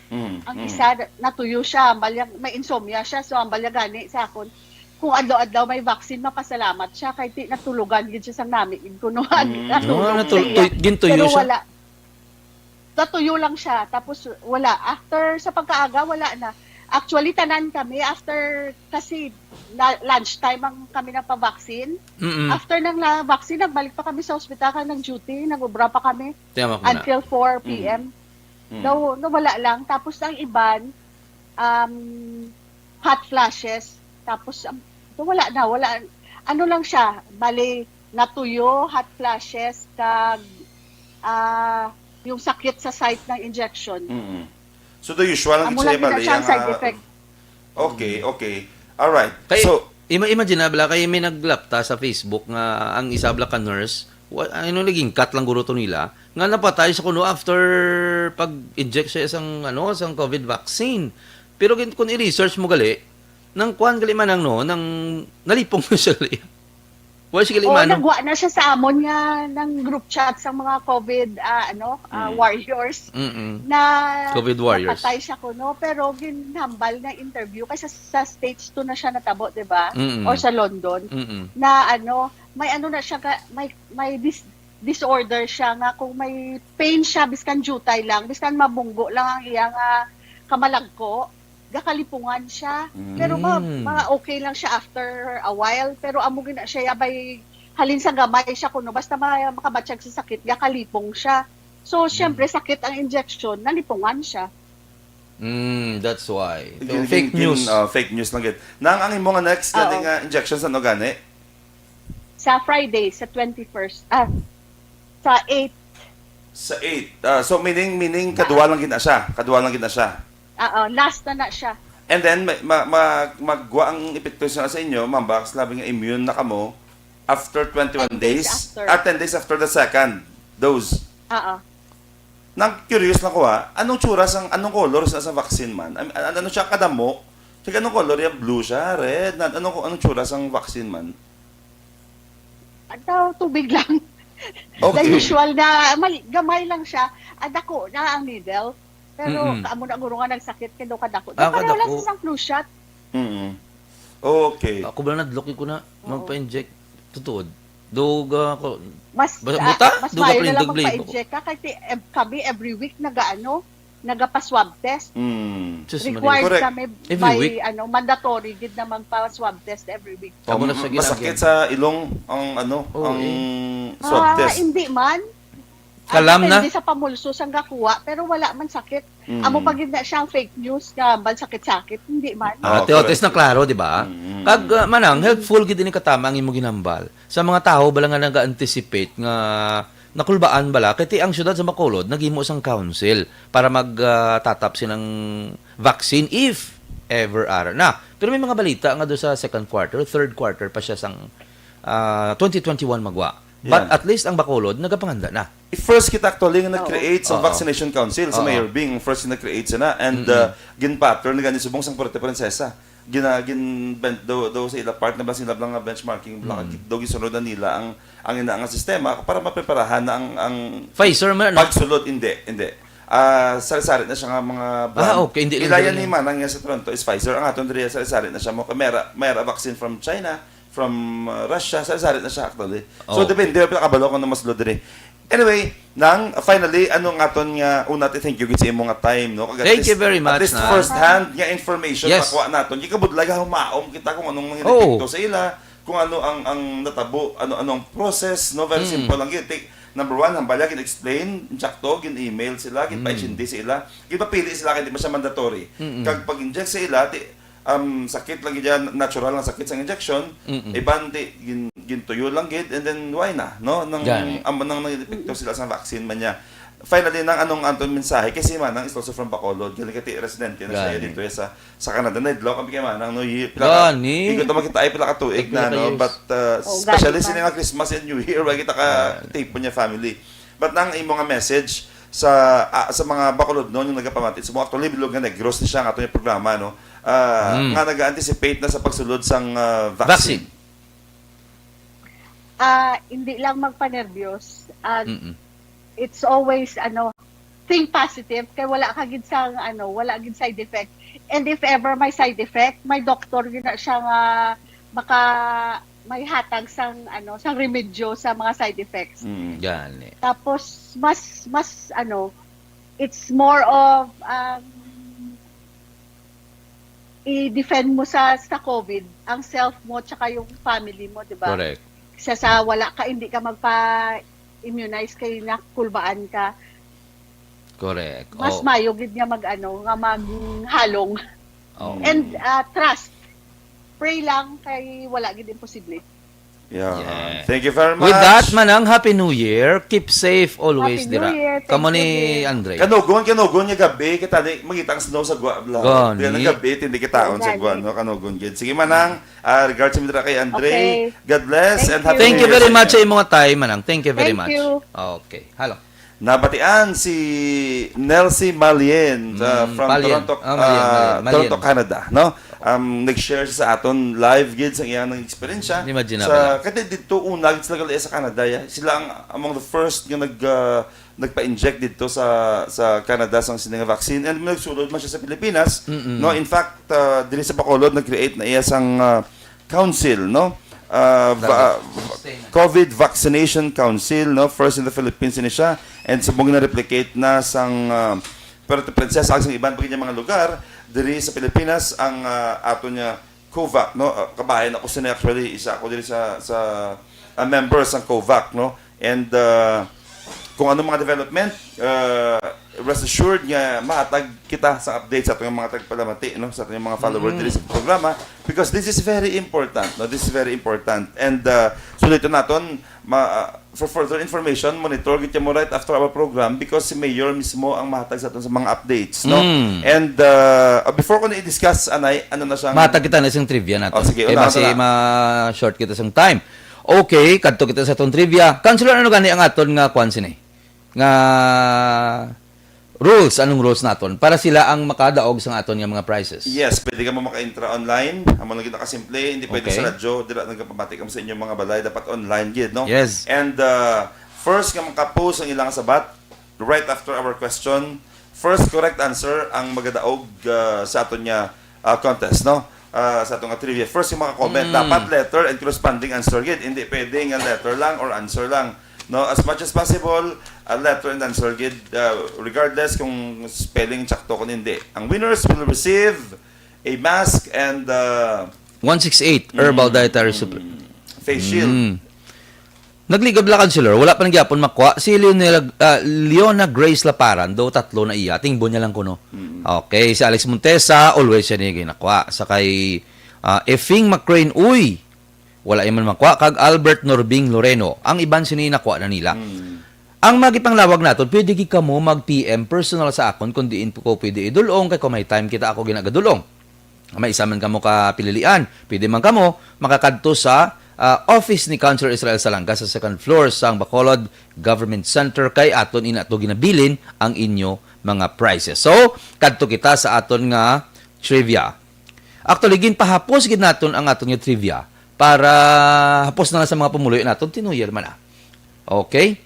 Mm. Ang Mm. isa natuyo siya, hambal niya, may insomnia siya, so hambal niya gani sa akon. Kung adlaw-adlaw may vaccine, mapasalamat siya kay ti natulugan gid siya sang nami gid kuno. Mm. Natulog Ah, sa natul- iya. tuy- gintuyo Pero siya? Wala. Natuyo lang siya, tapos wala. After sa pagkaaga, wala na. Actually, tanan kami after, kasi na, lunch time ang kami nagpa-vaccine. Mm-mm. After ng la- vaccine, nagbalik pa kami sa ospital kay nag-duty, nag-obra pa kami Tama ko na. until four p.m. Mm. Daw nawala lang. Tapos ang iban, um, hot flashes. Tapos um, wala na, wala. Ano lang siya, bali, natuyo, hot flashes, kag ah, yung sakit sa site ng injection. Mm. So the usual ang Amo itsura lang gid bali siya ang ang side ah, effect. Okay, okay. All right. Kay, So, ima- imagine na, bala, kay may naglapta sa Facebook nga ang isa bala ka nurse, wa, ano, naging cut lang guro to nila, nga napatay sa kuno after pag-inject siya sang, ano, sang COVID vaccine. Pero gin- kung i-research mo gali, nang kuan gali man ang, no, nang nalipong na siya gali. Wala siya gali Oo, man. nagwa na siya sa amon nga ng group chat sa mga COVID ah, ano, ah, Mm. warriors Mm-mm. na COVID warriors. Napatay siya kuno, pero ginhambal nga interview kay sa, sa States to na siya natabo, di ba? Mm-mm. Or sa London Mm-mm. Na ano, may ano na siya ka, may may dis- disorder siya nga kung may pain siya biskan jutay lang, biskan mabunggo lang ang iya nga kamalagko, gakalipungan siya. Pero ma, Mm. ma okay lang siya after a while, pero amo gina siya yabay halin sa gamay siya kuno basta ma, makabatyag sa sakit, gakalipong siya. So, syempre, sakit ang injection, nalipungan siya. Mm, that's why. So, gin- fake gin- news. ah, fake news lang gid. Nang ang imo nga next Oo. gani nga injection sa ano gani? Sa Friday, sa twenty-first, ah, sa eight, Sa eight. Ah, so meaning meaning kaduha lang gid na siya. Kaduha lang gid na siya. ah, ah, last na na siya. And then ma, ma, ma, magwa ang epekto sa, sa inyo, ma'am, baka labi nga immune na kamo after twenty-one Ten days days, after. Ah, ten days after the second dose. Oo. Nang curious lang ko ha, anong tsura sang, anong color sa, sa vaccine man? Am- an- Ano siya kadamo? Sige, anong color yan? Blue siya? Red? Na, anong, anong tsura sang vaccine man? Ano, tubig lang. Okay. The usual na, mal, gamay lang siya. Ah, dako na ang needle. Pero Mm-mm. Amo na guro nga nagsakit kay daw kadako. Ah, Daw pareho lang kadako. sa flu shot. Mm. Okay. Ako ba nadlok ko na Oo. magpa-inject? Tutuod. Dog ako. Mas Basta ah, buta? Mas Dog maayo ako na lang yung dog magpa-inject ka kay ti- ev- kami every week nag-ano, nagapa-swab test. Mm. Sus, Maria. Required Correct. kami Every by week? Ano, mandatory gid na magpa-swab test every week. Amo na Um, sa masakit ginagyan. Sa ilong ang ano, Oo, ang eh. swab Ah, test. Hindi man. Kalam Ang na? Depende sa pamulso sang gakuha, pero wala man sakit. Mm. Amo pa gid na siya ang fake news nga bal sakit-sakit, hindi man. Ah, Oh, Teo, at least correct. na klaro, di ba? Mm. Kag, uh, manang, helpful gid ni katama ang imo ginambal. Sa mga tawo bala nga naga-anticipate nga nakulbaan bala, kay ti ang siyudad sa Bacolod naghimo sang council para mag, uh, tatap silang vaccine if ever ara na. Pero may mga balita nga do sa second quarter, third quarter pa siya sang, ah, twenty twenty-one magwa. But Yan. at least ang Bacolod nagapanganda na. First kita actually nga Oo. nag-create sa Oo. Vaccination Council sa Oo. Mayor Bing, first nga nag-create sana, and, Mm-mm. uh, gin-pattern na gani subong sang Puerto Princesa. Gina-, gin-, ben-, daw, daw sa ila part na ba sila lang nga benchmarking, baka Mm. daw gisunod na nila ang, ang ina nga sistema para mapreparahan na ang, ang Pfizer man, ano? pagsulod. Hindi, hindi. Ah, sari-sari na siya nga mga brand. Ah, okay, hindi lang Ila yan dali ni na. Manang nga sa Toronto is Pfizer. Ang aton diri, sari-sari na siya mo. May ra, may ra vaccine from China, from, uh, Russia, sari-sari na siya actually. So, Oh. depende, wala pa kabalo kung ano mas load diri. Anyway, nang, finally, ano nga aton nga, una, ti, thank you gid sa imo nga time, no? Kag at Thank least, you very at much, least na. first hand nga information Yes. makuha naton. Kay kabudlay nga humaom kita kung anong mga Oo. epekto sa ila, kung ano ang, ang natabo, ano, ano ang process, no? Very Mm. simple lang gid. Ti, number one, hambal ya, gin-explain, insakto, gin-email sila, Mm. ginpaintindi sa ila, ginpapili sila kay di man siya mandatory. Mm-mm. Kag pag-inject sa ila, ti, um, sakit lang gid yan, natural nga sakit sa injection, Mm-mm. iban ti gin-, gintuyo lang gid, and then why na, no? Nang, Gani. amo nang nag-epekto sila sa vaccine man niya. Finally, nang anong aton mensahe? Kasi Manang is also from Bacolod, galing kati residente na siya Gani. dito sa, sa Canada. Naidlaw kami kay Manang, no? Yi-, pila ka, Gani. ikot naman kita ay pila ka tuig Pila na, ka no? years. But, uh, Oh, especially gani sini pa. nga Christmas and New Year, wala kita ka Gani. tipo niya family. But nang imo nga message sa, ah, sa mga Bacolodnon nga nagapamati sa mga, actually, bilog nga Negros ni siya nga ato yung programa, no? Ah, Mm. nga nag-anticipate na sa pagsulod sang, ah, vaccine. Vaccine. Ah, hindi lang magpanerbiyos. Ah, Mm-mm. it's always, ano, think positive kay wala ka gid sang, ano, wala gid side effect. And if ever may side effect, may doktor gid na siya nga maka-, may hatag sang, ano, sang remedyo sa mga side effects. Mm. Gani. Tapos, mas, mas, ano, it's more of, um, i-defend mo sa, sa COVID, ang self mo tsaka yung family mo, di ba? Correct. Sa, sa wala ka, hindi ka magpa-immunize kay nakulbaan ka. Correct. Mas Oh. mayo gid nga mag-ano, nga maghalong. Oh. And, ah, trust. Pray lang kay wala gid imposible. Yeah. Yeah. Thank you very With much. that, Manang, Happy New Year. Keep safe always, Happy New dira. Year. Thank Kamo you ni din. Andre. Kanogon, kanogon nga gabi, kita di mangita ang snow sa Guabla. Gani. Di na gabi, tindi kita on sa Gani. Guan, no? Kanogon gid. Sige, Manang, ah, regards mo dira kay Andre. Okay. God bless Thank and you. Happy Thank New you Year very sa much inyo. sa imong time, Manang. Thank you very Thank much. you. Okay. Hello. Nabatian si Nelsie Malien, uh, Mm, from Malien. Toronto, Ah, Malien, uh, Malien, Malien. Toronto, Canada, no? Um, nag-share sa aton live gid sa iyang eksperyensya. Imagine sa, na pala. Kasi dito una gid sila gali sa Canada, ya. Sila ang among the first nga nag, uh, nagpa-inject dito sa, sa Canada sang sini nga vaccine, and nagsulod man siya sa Pilipinas, Mm-mm. no? In fact, uh, diri sa Bacolod nag-create na iya sang, uh, council, no? Uh, va-, Grabe. COVID Vaccination Council, no? First in the Philippines ini siya. And subong na-replicate na sang, uh, Puerto Princesa, sang iban pa gid nga mga lugar diri sa Pilipinas ang, uh, ato niya COVAC, no? Uh, kabahin ako sini actually, isa ako diri sa, sa, uh, member sang COVAC, no? And, uh, kung ano mga development, uh, rest assured nga mahatag kita sa update sa atong mga tagpalamati, no? Sa atong mga follower Mm. diri sa programa, because this is very important, no? This is very important. And, uh, suliton naton, ma-, uh, for further information, monitor gid mo right after our program because si Mayor mismo ang mahatag sa aton sa mga updates, no? Mm. And, uh, before ko na i-discuss, anay, ano na siyang Mahatag kita na siyang trivia nato. Oh, sige, Kay una, basi una. ma-short kita sa time. Okay, kadto kita sa atong trivia. Councilor, ano gani ang aton nga kwan sini? Nga rules, anong rules naton para sila ang makadaog sa aton nga mga prizes? Yes, pwede ka mo maka-intra online. Amo lang gid nakasimple, hindi pwede Okay. sa radyo, dira nagapamati kamo sa inyong mga balay, dapat online gid, no? Yes. And, uh, first nga makapost ang ilang sabat, right after our question, first correct answer ang magadaog, uh, sa aton nga, uh, contest, no? Uh, sa aton nga trivia. First nga maka-comment, Mm. dapat letter and corresponding answer gid. Hindi pwede nga letter lang or answer lang. No, as much as possible, a letter and answer gid, uh, regardless kung spelling sakto kung hindi. Ang winners will receive a mask and, uh, One six eight herbal mm, dietary supplement. Face shield. Mm. Nagligad la, Councilor, wala pa nagyapon makuha. Si Leonela, ah, Leona Grace Laparan, do tatlo na iya. Tingbo niya lang kuno. Mm. Okay, si Alex Montesa, always siya niya ginakuha. Sa kay, ah, Efing McCrane, uy, wala man makuha. Kag Albert Norbing Loreno, ang iban sini nakuha na nila. Mm. Ang magipanglawag naton, pwede gid kamo mag-P M personal sa akon kung diin ko pwede idulong, kay kung may time kita ako ginagadulong. May isa man kamo ka pililian. Pwede man kamo makakadto sa, ah, office ni Councilor Israel Salanga sa second floor sang Bacolod Government Center, kay aton ina to ginabilin ang inyo mga prizes. So, kadto kita sa aton nga trivia. Actually, ginpahapos gid naton ang aton nga trivia para hapos na lang sa mga pumuluyo naton, tinuyer man na. Okay?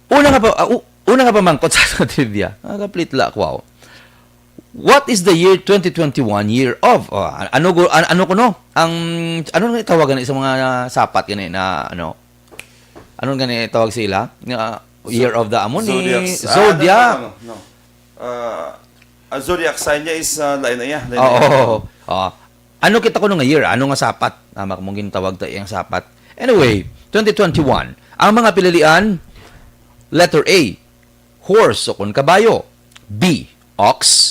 Una nga pa, ah, u- una nga pamangkot sa aton trivia. Nagaplit la ako, wow. What is the year twenty twenty-one year of? Oh, an- ano go an- ano kuno? Ang ano nga tawagan sa mga sapat gani na ano? Ano gani tawag sa ila? Nga year of the amo ni Zodiac. Ah, Zodiac. No, no, no. Ah, ang zodiac sign niya is ah, lain na iya. Lain na Oo. iya. Oo. Ano kita kuno nga year? Ano nga sapat? Tama ko mong gintawag ta iyang sapat. Anyway, twenty twenty-one. Ang mga pililian, letter A, horse o kun kabayo. B, ox.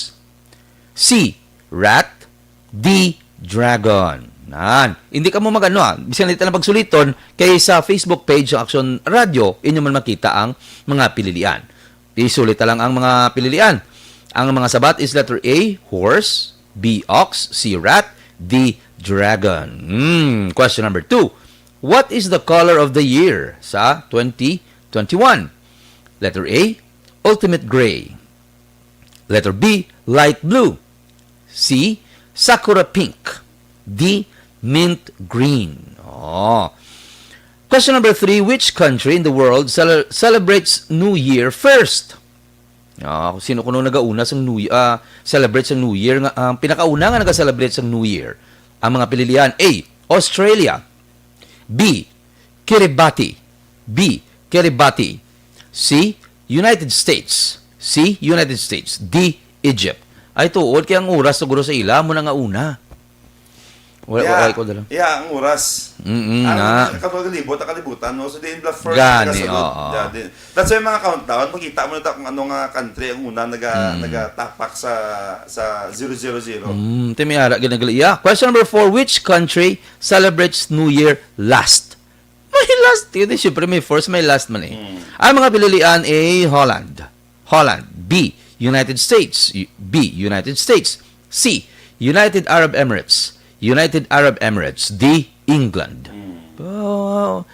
C, rat. D, dragon. Nan. Hindi ka mo magano ah. Bisan dito lang pagsuliton, kay sa Facebook page sa Action Radio, inyo man makita ang mga pililian. Isulit ta lang ang mga pililian. Ang mga sabat is letter A, horse, B, ox, C, rat, D, dragon. Hmm. Question number two. What is the color of the year sa twenty twenty-one? Letter A, ultimate gray. Letter B, light blue. C, sakura pink. D, mint green. Oh. Question number three, which country in the world cele- celebrates New Year first? Ah, sino kuno nagauna sang New Year, ah, celebrate sang New Year nga ang pinakauna nga naga-celebrate sang New Year? Ang mga pililian: A, Australia. B, Kiribati. B, Kiribati. C, United States. C, United States. D, Egypt. Ay, tuod kay ang oras siguro sa ila mo na nga una. Wala, Yeah, wala ko dala. Yeah, ang oras. Mm-mm, Ang na. Kapag libot, ang kalibutan, no? So, di in the first Gani, kasunod. Oo. Yeah, di, that's why mga countdown, makita mo na ta kung ano nga country ang una naga, Mm. nagatapak sa sa zero zero zero. Mm, timi ara ginagali. Yeah. Question number four, which country celebrates New Year last? May last. Hindi, siyempre may first, may last man eh. Mm. Ang mga pililian A, Holland. Holland. B, United States. B, United States. C, United Arab Emirates. United Arab Emirates. D, England. Mm. Oh.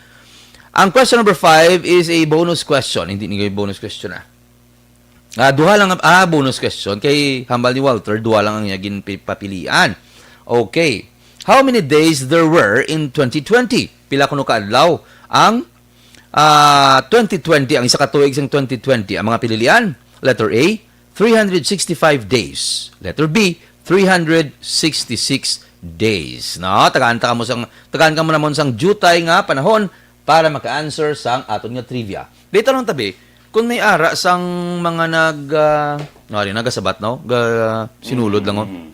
Ang question number five is a bonus question. Hindi ni bonus question ah. Ah, duha lang ang, ah, bonus question. Kay hambal ni Walter, duha lang ang iya ginpapilian. Okay. How many days there were in twenty twenty? Pila kuno ka adlaw ang, ah, twenty twenty, ang isa ka tuig sang twenty twenty? Ang mga pililian, letter A, three hundred sixty-five days. Letter B, three hundred sixty-six days. No, tagaan ta kamo sang tagaan kamo namon sang jutay nga panahon para maka-answer sang aton nga trivia. Dito lang tabi, kung may ara sang mga nag ah, ngari nagasabat, no? Ga, sinulod lang, oh. Mm.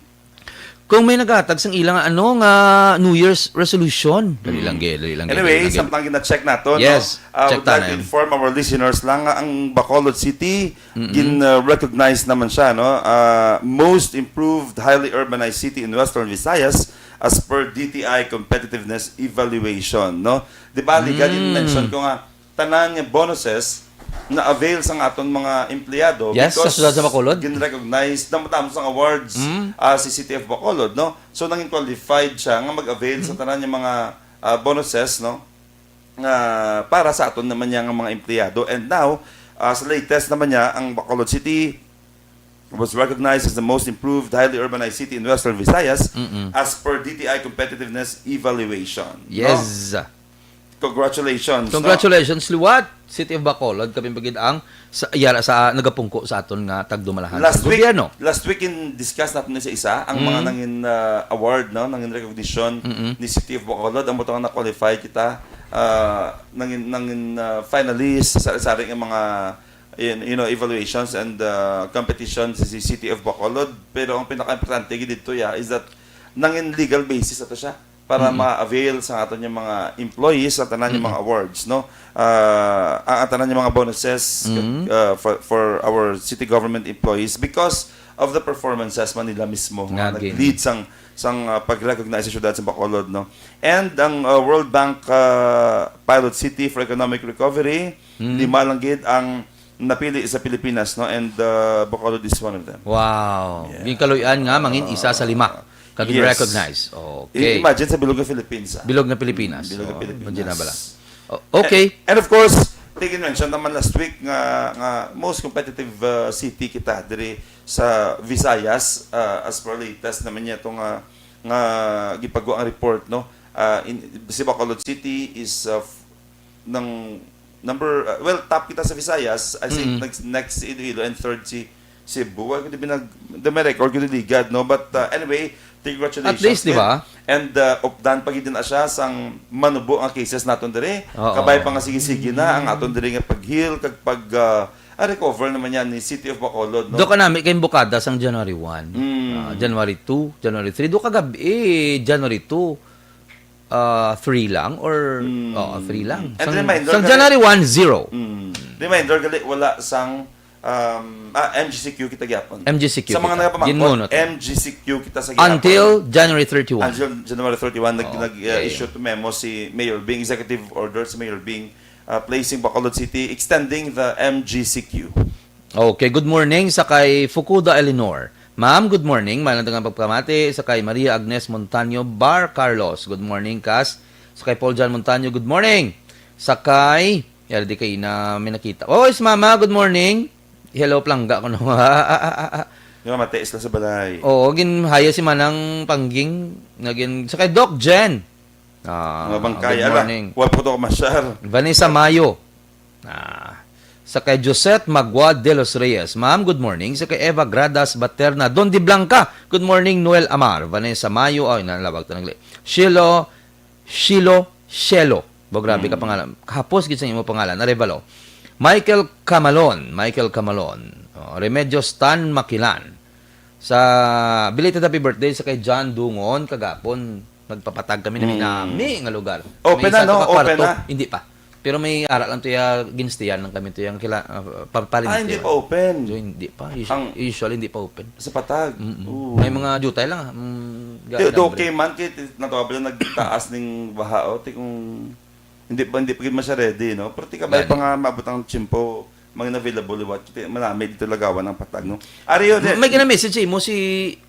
Kung may naghatag sang ilang ano nga New Year's resolution, dali lang, ge, dali lang, ge, Anyway, dali lang, ge. Samtang gina-check nato, Yes, no? Uh, check would like to tanan. Inform our listeners lang nga ang Bacolod City Mm-mm. gin uh, recognize naman siya, no? Uh, most improved highly urbanized city in Western Visayas as per D T I competitiveness evaluation, no? Di ba, Liga, Mm. din mention ko nga tanan nga bonuses na avail sa nga aton mga empleyado Yes, sa because siyudad sa Bacolod. Gin-recognize na matamos ang awards Mm. ah, si City of Bacolod, no? So nangin qualified siya nga mag-avail sa tanan nga mga ah, bonuses, no? Nga para sa aton naman niya nga mga empleyado. And now, ah, sa latest naman niya, ang Bacolod City was recognized as the most improved highly urbanized city in Western Visayas Mm-mm. as per D T I competitiveness evaluation, no? Yes. Congratulations, no? Congratulations, liwat. City of Bacolod, kami pagid ang sa yara sa nagapungko sa aton nga tagdumalahan Last sa week, gobyerno. Last week in discuss natin sa isa ang mga Mm. nangin uh, award, no, nangin recognition Mm-mm. ni City of Bacolod, ang butang na-qualify kita, uh, nangin nangin uh, finalist sa sari-sari nga mga, you know, evaluations and uh, competitions sa City of Bacolod, pero ang pinaka-importante gid dito, yeah, is that nangin legal basis ato siya para Mm-mm. ma-avail sa aton yung mga employees sa tanan yung Mm-mm. mga awards, no? Ah, ang, ang tanan yung mga bonuses Mm-hmm. uh, for for our city government employees because of the performances man nila mismo nga Nga gin- nag-lead sang sang uh, pag-recognize sa syudad sa Bacolod, no? And ang uh, World Bank uh, Pilot City for Economic Recovery, Mm. lima lang gid ang napili sa Pilipinas, no? And uh, Bacolod is one of them. Wow. Yeah. Ginkaluy-an nga mangin isa sa lima. Kag Yes. Recognize. I- Okay. Imagine sa bilog nga Philippines. Ah. Bilog na Pilipinas. Bilog nga Oo, Pilipinas. imagine na bala. O- okay. And, and of course, tayo mention naman last week nga nga most competitive uh, city kita diri sa Visayas uh, as per latest naman niya to nga nga gipagawa ang report, no. Uh, in, si Bacolod City is uh, f- ng number uh, well, top kita sa Visayas. I think Mm. next, next si Iloilo and third si Cebu. Wala ko di binag the may record ko di ligad, no. But uh, anyway, congratulations. At least, di ba? And uh, updan pa gid na siya sang manubo nga cases naton diri. Oo. Kabay pa nga sige-sige na ang aton diri nga pag-heal kag pag uh, ah, recover naman yan ni City of Bacolod, no. Do ka namin kay bukada sang January one. Mm. Ah, January two, January three. Do ka gabi, eh, January two. Ah, three lang or oo, three lang. And Sang, reminder sang ka- January one, zero. Mm. Reminder gali, wala sang um, ah, M G C Q kita gyapon. M G C Q Sa mga kita. nagapamangkot, Ginmuno to. M G C Q kita sa gyapon. Until January thirty-one. Until January thirty-one, nag, Oh, nag, okay. uh, issue to memo si Mayor Bing, executive order si Mayor Bing, uh, placing Bacolod City, extending the M G C Q. Okay, good morning sa kay Fukuda Eleanor. Ma'am, good morning. Malang nga pagpamati sa kay Maria Agnes Montaño Bar Carlos. Good morning, Kas. Sa kay Paul John Montaño, good morning. Sa kay, yari di kay na may nakita. Oh, is Mama, good morning. Hello, Plangga ko no. Di ba, mati sila sa balay. Oo, ginhaya si Manang Pangging. Nagin, sa kay Doc Jen. Ah, Mga bangkay, good ala, morning. Wa po to masyar. Vanessa Mayo. Ah, sa kay Josette Magua de los Reyes. Ma'am, good morning. Sa kay Eva Gradas Baterna. Don de Blanca. Good morning, Noel Amar. Vanessa Mayo. Ay, nalawag to nagli. Shilo, Shilo, Shelo. Bo, grabe ka pangalan. Kahapos gid sa imo pangalan. Arevalo. Michael Camalon. Michael Camalon. Oh, Remedios Tan Makilan. Sa belated happy birthday sa kay John Dungon kagapon. Nagpapatag kami na Mm. nami nga lugar. Open May na, isa no? to ka Open kwarto. Na? Hindi pa. Pero may ara lang to ya ginstiyan lang kami to yung kila uh, pa- Ah, hindi palintiyan. Pa open. So, hindi pa. Usually, Ang- usually hindi pa open. Sa patag. Mm-mm. Oo. May mga jutay lang. Mm, Di, di gagambre. Okay man, kay ti- natuwa ba lang nagtaas ning baha, oh, ti kung hindi pa, hindi pa gid masya ready, no? Pero ti kabay pa Gani. Nga maabot ang tiyempo, mga available liwat, ti manami dito lagawan ang patag, no? Ari yun, eh. May gina-message sa imo si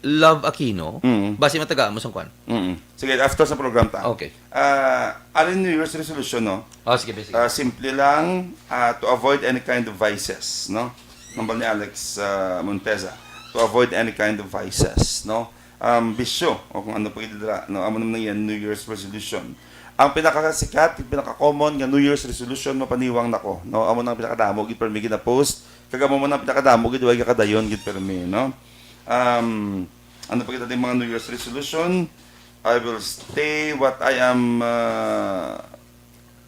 Love Aquino. Mm. Basi matagaan mo sang kwan. Mm. Sige, after sa program ta. Okay. Ah, ari New Year's resolution, no? Oh, sige, sige. Ah, simple lang, ah, to avoid any kind of vices, no? Nambal ni Alex ah, Monteza, to avoid any kind of vices, no? Um, bisyo, o kung ano pa gid dira, no? Amo naman yan, New Year's resolution. Ang pinakasikat, ang pinaka-common nga New Year's resolution, mapaniwang nako, no? Amo nang pinakadamo gid permi gina-post, kag amo man ang pinakadamo gid way gakadayon gid permi, no? Um, ano pa gid ating mga New Year's resolution? I will stay what I am uh,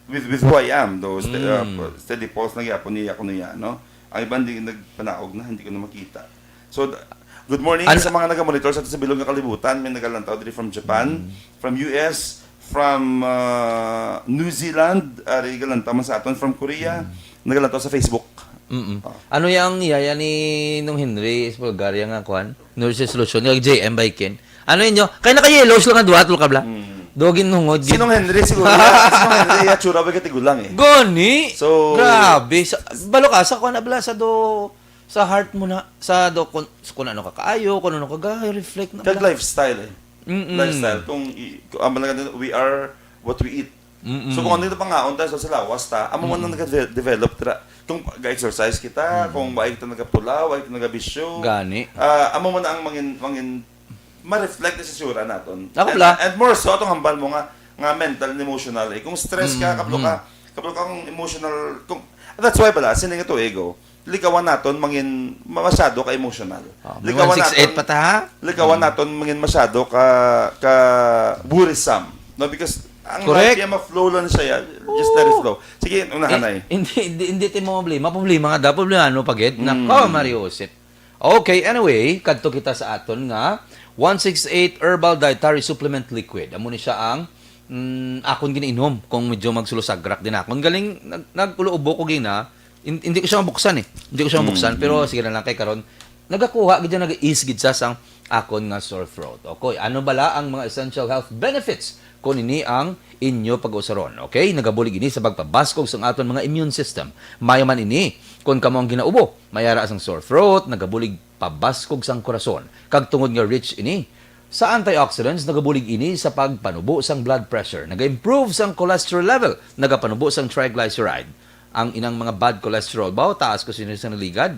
with with who I am, though. Ste- Mm. uh, steady pulse na gyapon niya kuno ya, no? Ang iban di nagpanaog na, hindi ko na makita. So, th- good morning An- sa mga nagamonitor sa, sa bilog nga kalibutan. May nagalantaw diri from Japan, Mm. from U S, from uh, New Zealand, ari galantaw man sa aton, from Korea, Mm. nagalantaw sa Facebook. Mm-mm. Oh. Ano yang yaya ni Nung Henry Espolgaria nga kwan? Nurse Solution, nga J M Baiken. Ano inyo? Kaya naka-yellow sila nga duha, tulo ka bla? Mm. Dogin hungod. Sinong Henry siguro? Sinong Henry? Ya, tsura ba katigulang eh? Goni! So- Grabe. Sa, balo ka, sa kwan na bla, sa do, sa heart mo na, sa do, kung, kung ano ka kaayo, kung ano ka ga-reflect na Kag bla. Lifestyle eh. Mm-mm. Lifestyle. Kung i- kung ang mga ganun, we are what we eat. Mm-mm. So kung ano yung pangaon tayo sa lawas ta, amo man ang nag-develop tira. Kung ga-exercise kita, kung wa kita nagapula, wa kita nagabisyo. Gani. Ah, amo man ang mangin mangin ma-reflect na sa sura naton. Ako and, bla. and more so atong hambal mo nga nga mental and emotional eh. Kung stress ka, Mm, kablo ka, kablo ka kung emotional, kung that's why bala sining ito ego. Likawan naton mangin ma- masyado ka emotional. Ah, may Likawan one six eight naton pa ta, ha? Likawan naton mangin masyado ka ka worrisome, no? Because ang Correct. Life iya ma-flow lang siya, ya. Just let it flow. Sige, unahan na eh. Hindi, hindi, hindi ti mo problema. Problema nga da, problema ano pagid. Mm. Nako, Mario Joseph. Okay, anyway, kadto kita sa aton nga one six eight Herbal Dietary Supplement Liquid. Amo ni siya ang mm, akon ginainom kung medyo magsulusagrak din akon. Galing, nag, nag-ulo-ubo ko gina, hin- hindi ko siya mabuksan eh. Hindi ko siya mabuksan, pero sige na lang kay karon. Nagakuha gid siya, nag-ease gid siya sang akon nga sore throat. Okay, ano bala ang mga essential health benefits kon ini ang inyo pag-usaron? Okay, nagabulig ini sa pagpabaskog sang aton mga immune system. Mayo man ini kon kamo ang ginaubo, may ara sang sore throat, nagabulig pabaskog sang korason. Kag tungod nga rich ini sa antioxidants, nagabulig ini sa pagpanubo sang blood pressure, naga-improve sang cholesterol level, nagapanubo sang triglyceride, ang inang mga bad cholesterol. Baw, taas ko sini sa naligad.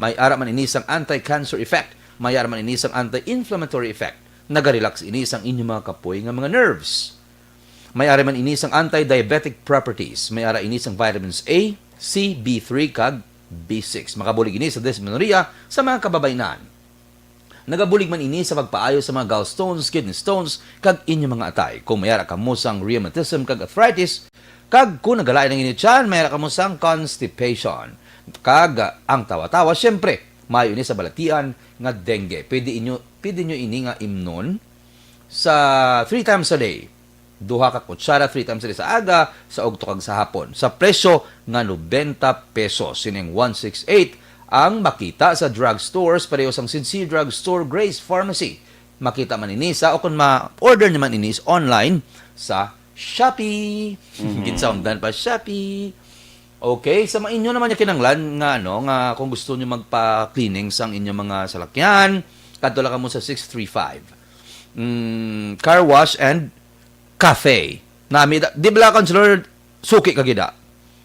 May ara man ini sang anti-cancer effect. May ara man ini sang anti-inflammatory effect. Naga-relax ini sang inyong mga kapoy nga mga nerves. May ara man ini sang anti-diabetic properties. May ara ini sang vitamins A, C, B three, kag B six. Makabulig ini sa dysmenorrhea sa mga kababayen-an. Nagabulig man ini sa pagpaayo sa mga gallstones, kidney stones, kag inyo mga atay. Kung may ara kamo sang rheumatism kag arthritis, kag kung nagalain ang inyo tiyan, may ara kamo sang constipation. Kag, ah, ang tawa-tawa, syempre, mayo ini sa balatian nga dengue. Pwede inyo, pwede nyo ini nga imnon sa three times a day. Duha ka kutsara, three times a day, sa aga, sa ugto, kag sa hapon. Sa presyo nga nobenta pesos, sining one six eight ang makita sa drugstores, pareho sang Sincere Drugstore, Grace Pharmacy. Makita man ini sa, o kung ma-order nyo man ini sa online, sa Shopee. Mhm. Ginsoundan pa, Shopee. Okay, sa mga inyo naman yung kinanglan nga, ano, nga kung gusto nyo magpa-cleaning sang inyong mga salakyan, kadto lang kamo sa six three five. Mm, car wash and cafe. Nami, da-, di bala, Councilor, suki ka gid, ah?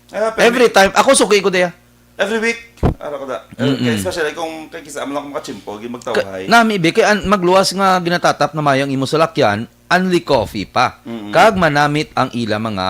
Ah, pero Every time, ako suki ko diya. Every week, ara ko da. Eh, Mm-mm. kay especially kung kay kisa mo lang makachimpo, gi Ka-, magtawhay. nami, bi, kay an-, magluwas nga ginatatap na mayo ang imo salakyan, only coffee pa. Mm-mm. Kag manamit ang ila mga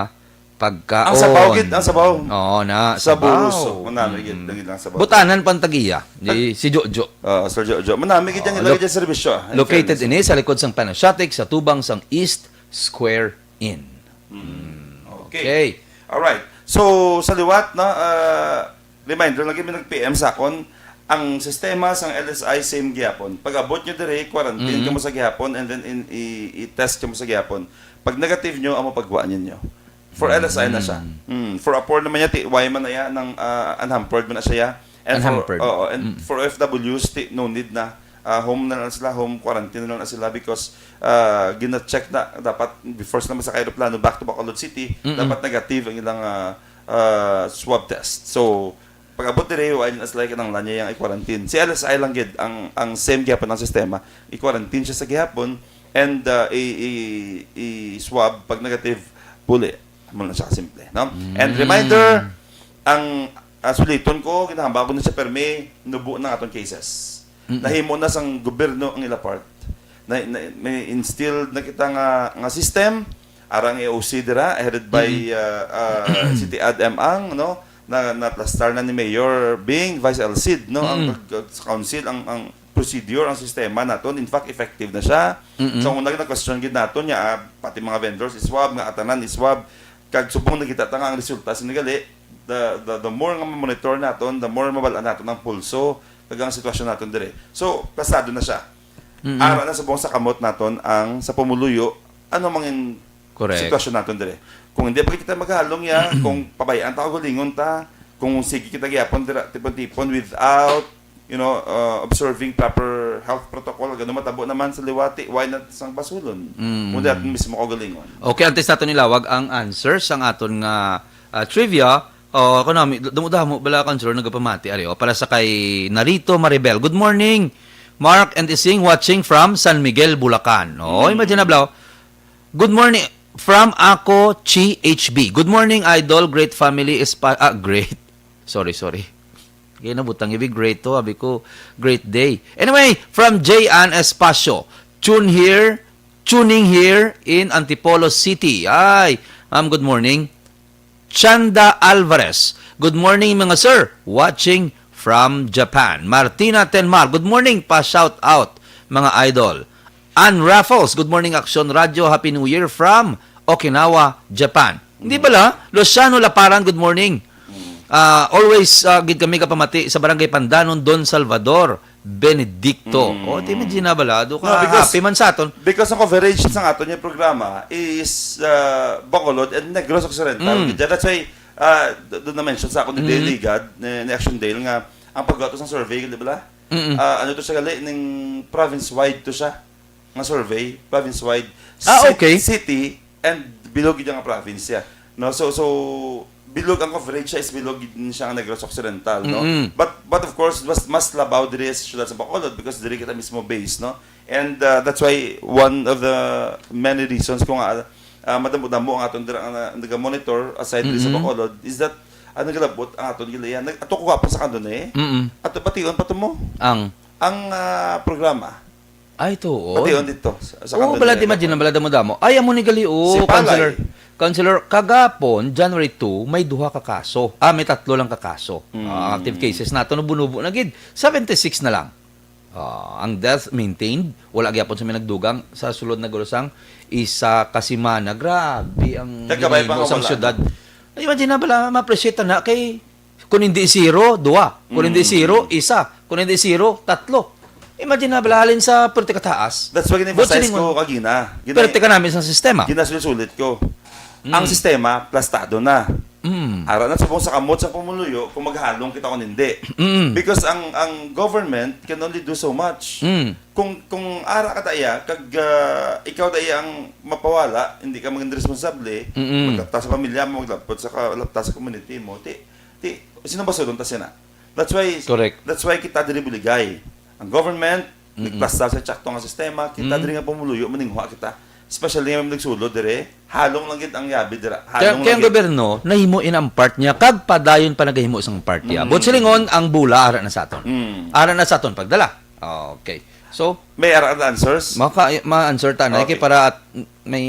pagkaon. Ang sabaw gid, ang sabaw. Oo, na, Saboroso. sabaw. Manami gid, Mm-mm. ang ilang sabaw. Butanan pa ang tagiya, di Ag- si Jojo. Ah, Sir Jojo. Manami gid ang Oo, ilagay loc-, dyan sa serbisyo, ah. In located fairness. ini sa likod sang Panasiatic, sa tubang sang East Square Inn. Mm. Mm. Okay. Okay. Alright. So, sa liwat, no, ah, reminder, lagi may nag-P M sa akon, ang sistema sang L S I same gihapon. Pag-abot nyo diri, quarantine Mm. kamo sa gihapon, and then in, i-, i-test kamo sa gihapon. Pag negative nyo, amo pagwa ninyo. For Mm. L S I na siya. Mm. For Apor naman niya, ti-, why man na yan, nang, ah, unhampered man na siya. And for, Unhampered. oo, and Mm. for O F Ws, ti-, no need na. Ah, home na lang sila, home quarantine na lang sila because, ah, gina-check na dapat before sila masakay aeroplano back to Bacolod City, Mm-mm. dapat negative ang ilang, ah, ah, swab test. So, pag-abot diri, wala na sila kinahanglan niya yung i-quarantine. Si L S I lang gid ang, ang same gihapon ang sistema. I-quarantine siya sa gihapon and, ah, i-, i-, i-swab pag negative, buli. Amo na siya kasimple, no? And Mm. reminder, ang, ah, suliton ko, ginahambal ko na siya, permi, nubo na aton cases. Mm-mm. Nahimo na sang gobyerno ang ila part. Na, na, may instilled na kita nga, nga system, arang A O C dira, headed by, Mm-mm. ah, ah, City Ad M Ang, no? Na, na-plastar na ni Mayor Bing, Vice L Cid, no? Ang Mm-mm. pag-, sa council, ang, ang procedure, ang sistema naton, in fact, effective na siya. Mm-mm. So, ang una, gina-question gid naton niya, ah, pati mga vendors, iswab, nga atanan, iswab. Kag subong nakita ta nga ang resulta, sini gali, the, the, the more nga ma-monitor naton, the more mabal-an naton ang pulso, kag ang sitwasyon naton dire. So, pasado na siya. Mm-mm. Ara na subong sa kamot naton ang sa pumuluyo, ano mangin Correct. sitwasyon naton dire. Kung hindi pa kita maghalong ya, kung pabayaan ta, kaugalingon ta, kung sige kita gihapon dira, tipon-tipon without, you know, uh, observing proper health protocol, gano matabo naman sa liwati, why not sang basulon? Mm. Kung di aton mismo kaugalingon. Okay, antes naton ilawag ang answer sang aton nga, ah, trivia, oh, ako nami, damo-damo bala, Councilor, nagapamati, ari, oh, para sa kay Narito Maribel. "Good morning, Mark and Ising, watching from San Miguel, Bulacan." Oh, Mm. imagine na, bro. "Good morning from ako, Chi H B. Good morning, Idol. Great family is pa-," ah, great. Sorry, sorry. Kaya nabutang ibig great to, abi ko, great day. Anyway, from J Ann Espacio, tune here, tuning here in Antipolo City. Ay, ma'am, good morning. Chanda Alvarez, "Good morning, mga sir. Watching from Japan." Martina Tenmar, "Good morning, pa shout out, mga idol." Ann Raffles, "Good morning, Aksyon Radyo. Happy New Year from Okinawa, Japan." Hindi bala? Luciano Laparan, "Good morning. Ah, always, ah, gid kami kapamati sa Barangay Pandanon, Don Salvador Benedicto." Mm. Oh, ti, imagine na bala, do ka No, because, happy man sa aton. because ang coverage sa aton yung programa is, ah, Bacolod and Negros Occidental. Mm. That's why, ah, d-, doon na-mention sa ako ni Mm. Dale Ligad, ni, ni Action Dale, nga ang paggatos ng survey, di ba? Mm-mm. Ah, ano to siya gali, ning province-wide to siya. Nga survey, province-wide. Ah, Ci- okay. City and bilog gid nga province siya. No, so, so bilog ang coverage siya is bilog gid siya nga Negros Occidental, no? Mm-mm. But, but of course, mas, mas labaw diri sa siyudad sa Bacolod because diri kita mismo base, no? And uh, that's why one of the many reasons kung nga uh, madamo-damo ang aton dira nga naga-monitor aside diri sa Mm-mm. Bacolod is that ang nagalabot ang aton gilian. Nag ato ko gapon sa kanto ni. Mm-mm. Ato bation pa to mo. Ang Ang ah, programa. Ay, tuod. Bation dito. Sa, sa Oo, kanto balad, ni. Imagine na, balad mo damo. Ay, amo ni gali, oo, Si Palay. Councilor. Councilor, kagapon, January two, may duha ka kaso. Ah, may tatlo lang ka kaso. Mm. Ah, active cases nato, nubo-nubo na gid. Seventy-six na lang. Ah, ang death maintained, wala gyapon sa may nagdugang sa sulod na gulusang isa ka semana. Grabe ang Kagabay pa ginhimo nga sang wala. Syudad. Imagine na bala, ma-appreciate na kay kung hindi zero, duha. Kung hindi Mm. zero, isa. Kung hindi zero, tatlo. Imagine na bala, halin sa perte kataas. That's why But gina-emphasize silingon, ko kagina. Gina, perte ka namin sa sistema. Ginasulit-sulit ko. Mm. Ang sistema, plastado na. Mm. Ara na subong sa kamot sa pumuluyo kung maghalong kita o hindi. Mm. Because ang ang government can only do so much. Mm. Kung kung ara ka daya, kag ah, ikaw daya ang mapawala, hindi ka maging responsable, Mm-mm. maglapta sa pamilya mo, maglapta sa ka- lapta sa community mo, ti ti sino ba sulong ta sina? That's why Correct. That's why kita diri buligay. Ang government Mm-mm. nagplasta sa tsakto nga sistema, kita Mm. diri nga pumuluyo maninguha kita. Especially nga may nagsulod dire, halong lang gid ang yabi dira. Kaya, Halong kaya ang lang gid. Gobyerno, nahimo in ang part niya, kag padayon pa nagahimo sang part niya. Mm. But silingon, ang bula, ara na sa aton. Mm. Ara na sa aton, pagdala. Okay. So, May ara ka answers? maka, ma-answer ta na, Okay. kay para at may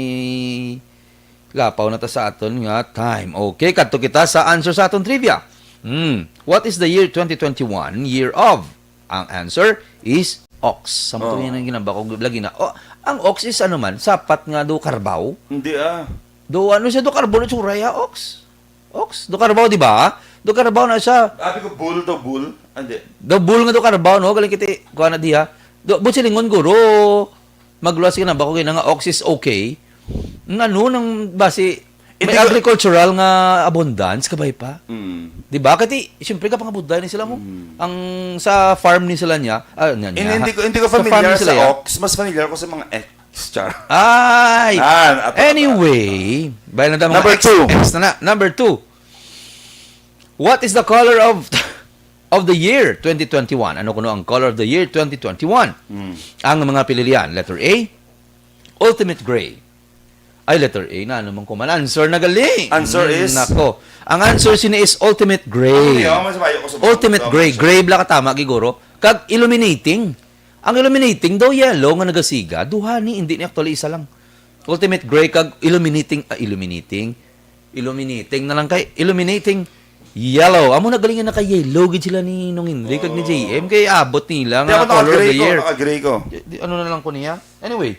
lapaw na ta sa aton nga time. Okay, kadto kita sa answer sa aton trivia. Hmm. What is the year twenty twenty-one, year of? Ang answer is ox. Samto Oh. Yan ang ginamba ko lagi na. Oh, ang ox is ano man, sapat nga do karbaw. Hindi ah. Do ano siya do karbaw na tsura ya, ox? Ox, do karbaw, di ba? Do karbaw na siya. Abi ko bull daw, bull. Ah, hindi. Do bull nga do karbaw, no? Galing kita, kuha na diha. Do, but silingon guro, magluwas ka na ba ko nga ox is okay? Nga no, nang basi, may Hindi ko- agricultural nga abundance, kabay pa. Mm. Di ba? Kati, siyempre, kapangabuday ni sila mo. Mm. Ang sa farm ni sila niya, ah, niya, Hindi, niya, hindi ko hindi ko sa farm familiar ni sila sa ya. Ox, mas familiar ko sa mga X. Char. Ay! Ah, ato, ato. Anyway, bayan na mga Number X, two. X na na. Number two. What is the color of of the year twenty twenty-one? Ano kuno ang color of the year twenty twenty-one? Mm. Ang mga pililian, letter A, ultimate gray. Ay, letter A na. Ano man ko man? Answer na gali. Answer Mm, is? Nako. Ang answer sini is ultimate gray. Ano yun? Mas mayo ko sa Ultimate sa- gray. Gray bla katama, giguro. Kag illuminating. Ang illuminating daw yellow nga nagasiga. Duha ni, hindi ni actually isa lang. Ultimate gray kag illuminating, ah, illuminating. Illuminating na lang kay illuminating yellow. Amo na galing nga naka-yellow gid sila ni Nong Henry kag ni Oh. J M kay abot nila Di nga ako color of naka-gray the ko, year. Naka-gray ko. Di, di, ano na lang ko niya? Anyway.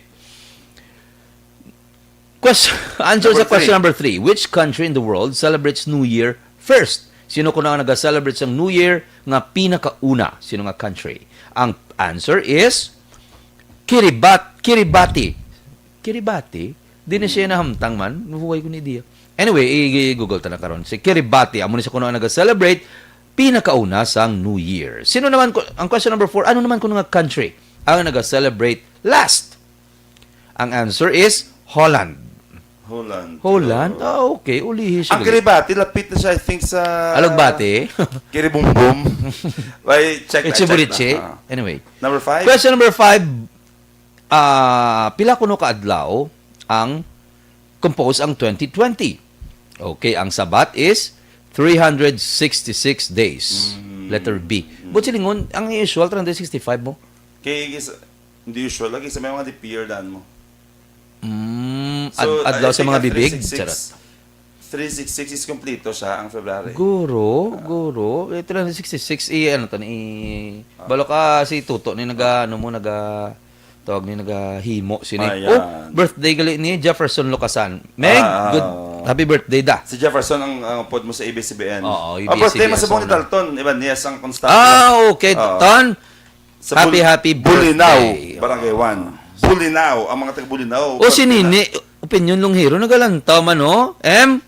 Question, answer Number sa question three. Number three. Which country in the world celebrates New Year first? Sino kuno ang naga-celebrate sang New Year nga pinakauna? Sino nga country? Ang answer is Kiribat, Kiribati. Kiribati? Di na siya nahamtang man. Nahuway ko ni idea. Anyway, i-, i-google ta na karon. Si Kiribati, amo ni sa kuno ang naga-celebrate pinakauna sang New Year. Sino naman ko, ang question number four, ano naman kuno nga country ang naga-celebrate last? Ang answer is Holland. Holland. Holland? Oo. Ah, okay. Ulihi siya. Ang Kiribati, lapit na siya, I think, sa... Alugbati? Kiribumbum. Why, check na, check Ichiburichi? na. Ah. Anyway. Number five. Question number five, ah, pila kuno ka adlaw ang compose ang twenty twenty? Okay, ang sabat is three hundred sixty-six days. Mm. Letter B. But silingon, ang usual, three hundred sixty-five mo. Kay, kay sa- hindi usual. Lagi sa may mga leap year daan mo. Mm, So, ad- adlaw I sa think mga ang bibig? three sixty-six, Charot. three sixty-six is kompleto siya ang February. Guro, guro. Eh, three hundred sixty-six, i-, ano to, i-, balo ka si Tuto ni naga, ano mo, naga, tawag ni naga himo sini. Ayan. Oh, birthday gali ni Jefferson Locasan. Meg, Ah, good, oo. Happy birthday da. Si Jefferson ang, ang pod mo sa A B S C B N. Oo, Ang birthday A B S C B N masubong ni sa una. Dalton. Iban niya sang constante. Ah, okay. Oo. Ton, Sa happy, Bul- happy Bulinaw, birthday. Barangay one. Bulinaw, ang mga taga Bulinaw. O si Birthday na. Nini, opinion long hero, nagalantaw man, oh. Em,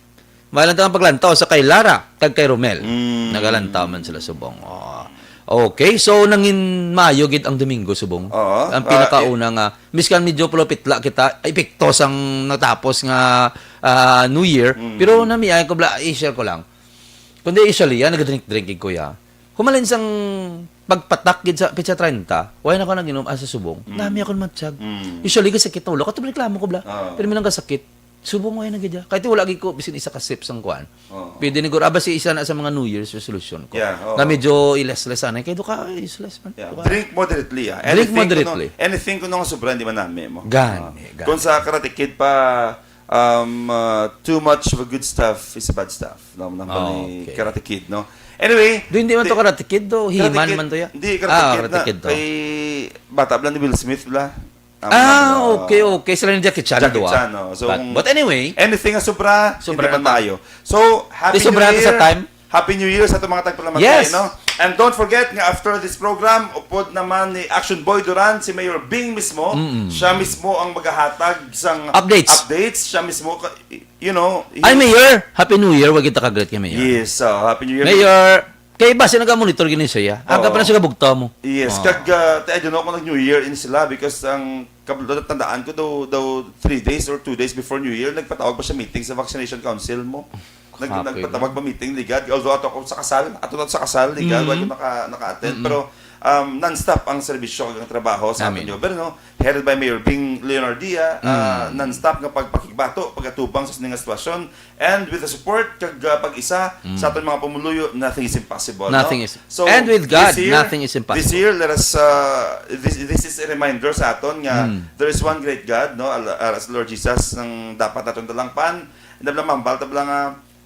malantaw ang paglantaw sa kay Lara, kag kay Romel. Mm. Nagalantaw man sila subong. Oh. Okay, so nangin maayo gid ang Domingo subong. Oo, Ang ah, pinakauna nga, miskan medyo pulupitla kita, epekto sang natapos nga, ah, New Year, Mm. pero namiay ko bla, i-share ko lang. Kundi usually, ah, nag-drink-drink gid ko ya. Humalin sang pagpatak gid sa petsa treinta, wala na ko nag-inom asa subong. Mm. Nami ako matsyag. Mm. Usually, kasakit ang ulo. Katong reklamo ko bla. Oo. Pero minang kasakit, subong wala na gid ya. Kahit wala gid ko, bisan isa ka sip sang kuan. Oo. Pwede ni guro, ah, basi isa na sa mga New Year's resolution ko. Yeah, oo. Nga medyo i-less-less anay. Kaya do ka, ay, less-less man. Yeah. Do ka. Drink moderately, ah. Drink Anything kuno, moderately. anything kuno nga sobra, hindi man nami mo. Gani, Ah. gani. Kung sa Karate Kid pa, um, uh, too much of a good stuff is a bad stuff. No, nang Ah, ni okay. Karate Kid, no? Anyway, Do, hindi man di-, to Karate Kid, do. Karate He-Man Kid, man to, ya. hindi, Karate Ah, Kid Karate na, Kid to. kay bata bla ni Will Smith bla. Ang Ah, mga okay, okay. Sila ni Jackie Chan, Jackie duwa. Chan, no? So, But, kung but anyway, anything nga sobra, sobra hindi man na ta. maayo. So, Happy Di New sobra na sa Year. time. Happy New Year sa atong mga tagpalamantay, Yes. no? And don't forget nga after this program, upod naman ni Action Boy Duran, si Mayor Bing mismo, Mm-mm. siya mismo ang maghahatag sang Updates. updates. Siya mismo, ka-, you know, he Ay, Mayor! Happy New Year! Wag kita ka-greet kay Mayor. Yes, uh, Happy New Year. Mayor, kay basi naga-monitor gini siya. Aga Oo. pa na siya kabugtaw mo. Yes, Oh. kag, uh, te, I don't know kung nag-New Year ini sila because ang kablo tandaan ko daw, daw three days or two days before New Year, nagpatawag pa siya meeting sa Vaccination Council mo. Nag-, Happy nagpatawag na. pa meeting, ligad. Although ato ako sa kasal, ato na sa kasal, ligad, Mm. wala ko naka-, naka-attend. Mm-mm. Pero, um, non-stop ang serbisyo kag ang trabaho sa Amen. aton gobyerno, headed by Mayor Bing Leonardia, ah, Mm. non-stop nga pagpakigbato, pag-atubang sa sining nga sitwasyon, and with the support kag, ah, pag-isa Mm. sa aton mga pumuluyo, nothing is impossible, Nothing no? is, So, and with God, this year, nothing is impossible. this year, let us, uh, this, this is a reminder sa aton nga Mm. there is one great God, no? Al-, uh, as Lord Jesus, nang dapat naton dalangpan. Nabla mambal, tabla nga,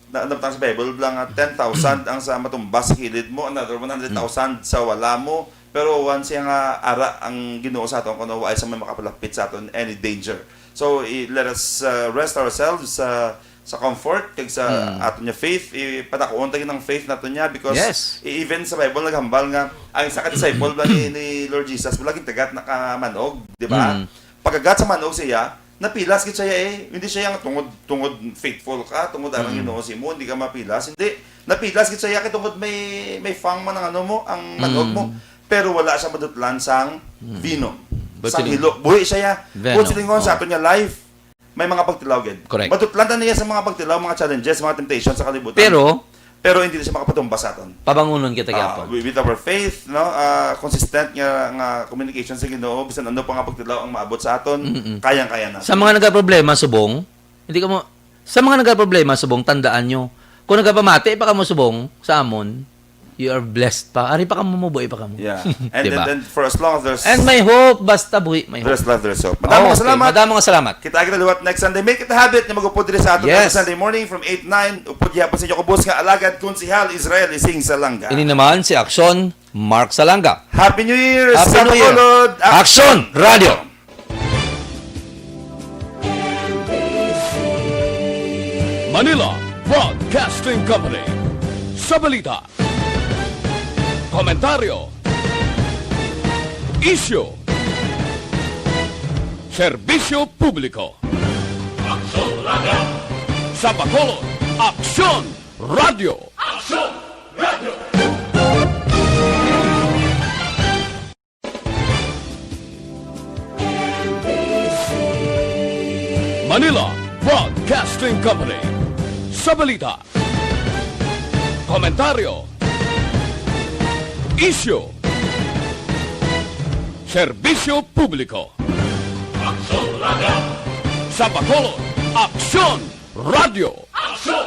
na, nabtang sa Bible, bla nga ten thousand ang sa matumba sa kilid mo, another one hundred thousand sa wala mo. Pero one siya nga ara ang Ginoo sa aton, kuno wa sa may makapalapit sa aton any danger. So, i-, let us, uh, rest ourselves sa, sa comfort kag sa Mm. aton nga faith. Ipadakuon ta gid ang faith naton niya because Yes. i-, even sa Bible naghambal nga ang isa ka disciple ba ni, ni Lord Jesus, wala gintagat na ka manog, di ba? Mm. Pagkagat sa manog siya, napilas gid siya eh. Hindi siya yung tungod, tungod faithful ka, tungod arang Mm. Ginoo si mo, hindi ka mapilas. Hindi. Napilas gid siya kay tungod may, may fang man ang ano mo, ang manog mo. Mm. Pero wala siya madutlan sang Mm. venom. But Sang you know, hilo. Buhi siya. venom, Kung silingon sa oh. aton nga life, may mga pagtilaw gid. Correct. Madutlan na niya sa mga pagtilaw, mga challenges, mga temptations sa kalibutan. Pero, Pero hindi siya makapatumba sa aton. Pabangunon kita Ah, gyapon. wi-, with our faith, no? Ah, consistent nga, nga communication sa Ginoo, bisan ano pa nga pagtilaw ang maabot sa aton, Mm-mm. kayang-kaya natin. Sa mga nagaproblema subong, hindi ka mo, sa mga nagaproblema subong, tandaan nyo, kung nagapamati pa kamo subong sa amon, you are blessed pa. Ari pa kamo, mabuhi pa kamo. Yeah. And Diba? then, then for as long as there's And may hope, basta buhi, may hope. there's life, there's hope. Madamo nga Okay, salamat. madamo nga salamat. Kita kita liwat next Sunday. Make it a habit nga mag-upod diri sa aton Yes. every Sunday morning from eight, nine. Upod gihapon sa inyo kubos nga alagad, Konsehal Israel Ising Salanga. Ini naman si Aksyon Mark Salanga. Happy New Year, Happy sa New Year. Bacolod. Aksyon Radio. Manila Broadcasting Company. Sa balita, komentaryo, isyu, serbisyo publiko. Aksyon Radio. Sa Bacolod, Aksyon Radio. Aksyon Radio. Manila Broadcasting Company. Sa balita, komentaryo, isyu, serbisyo publiko. Aksyon Radio. Sa Bacolod, Aksyon Radio. Aksyon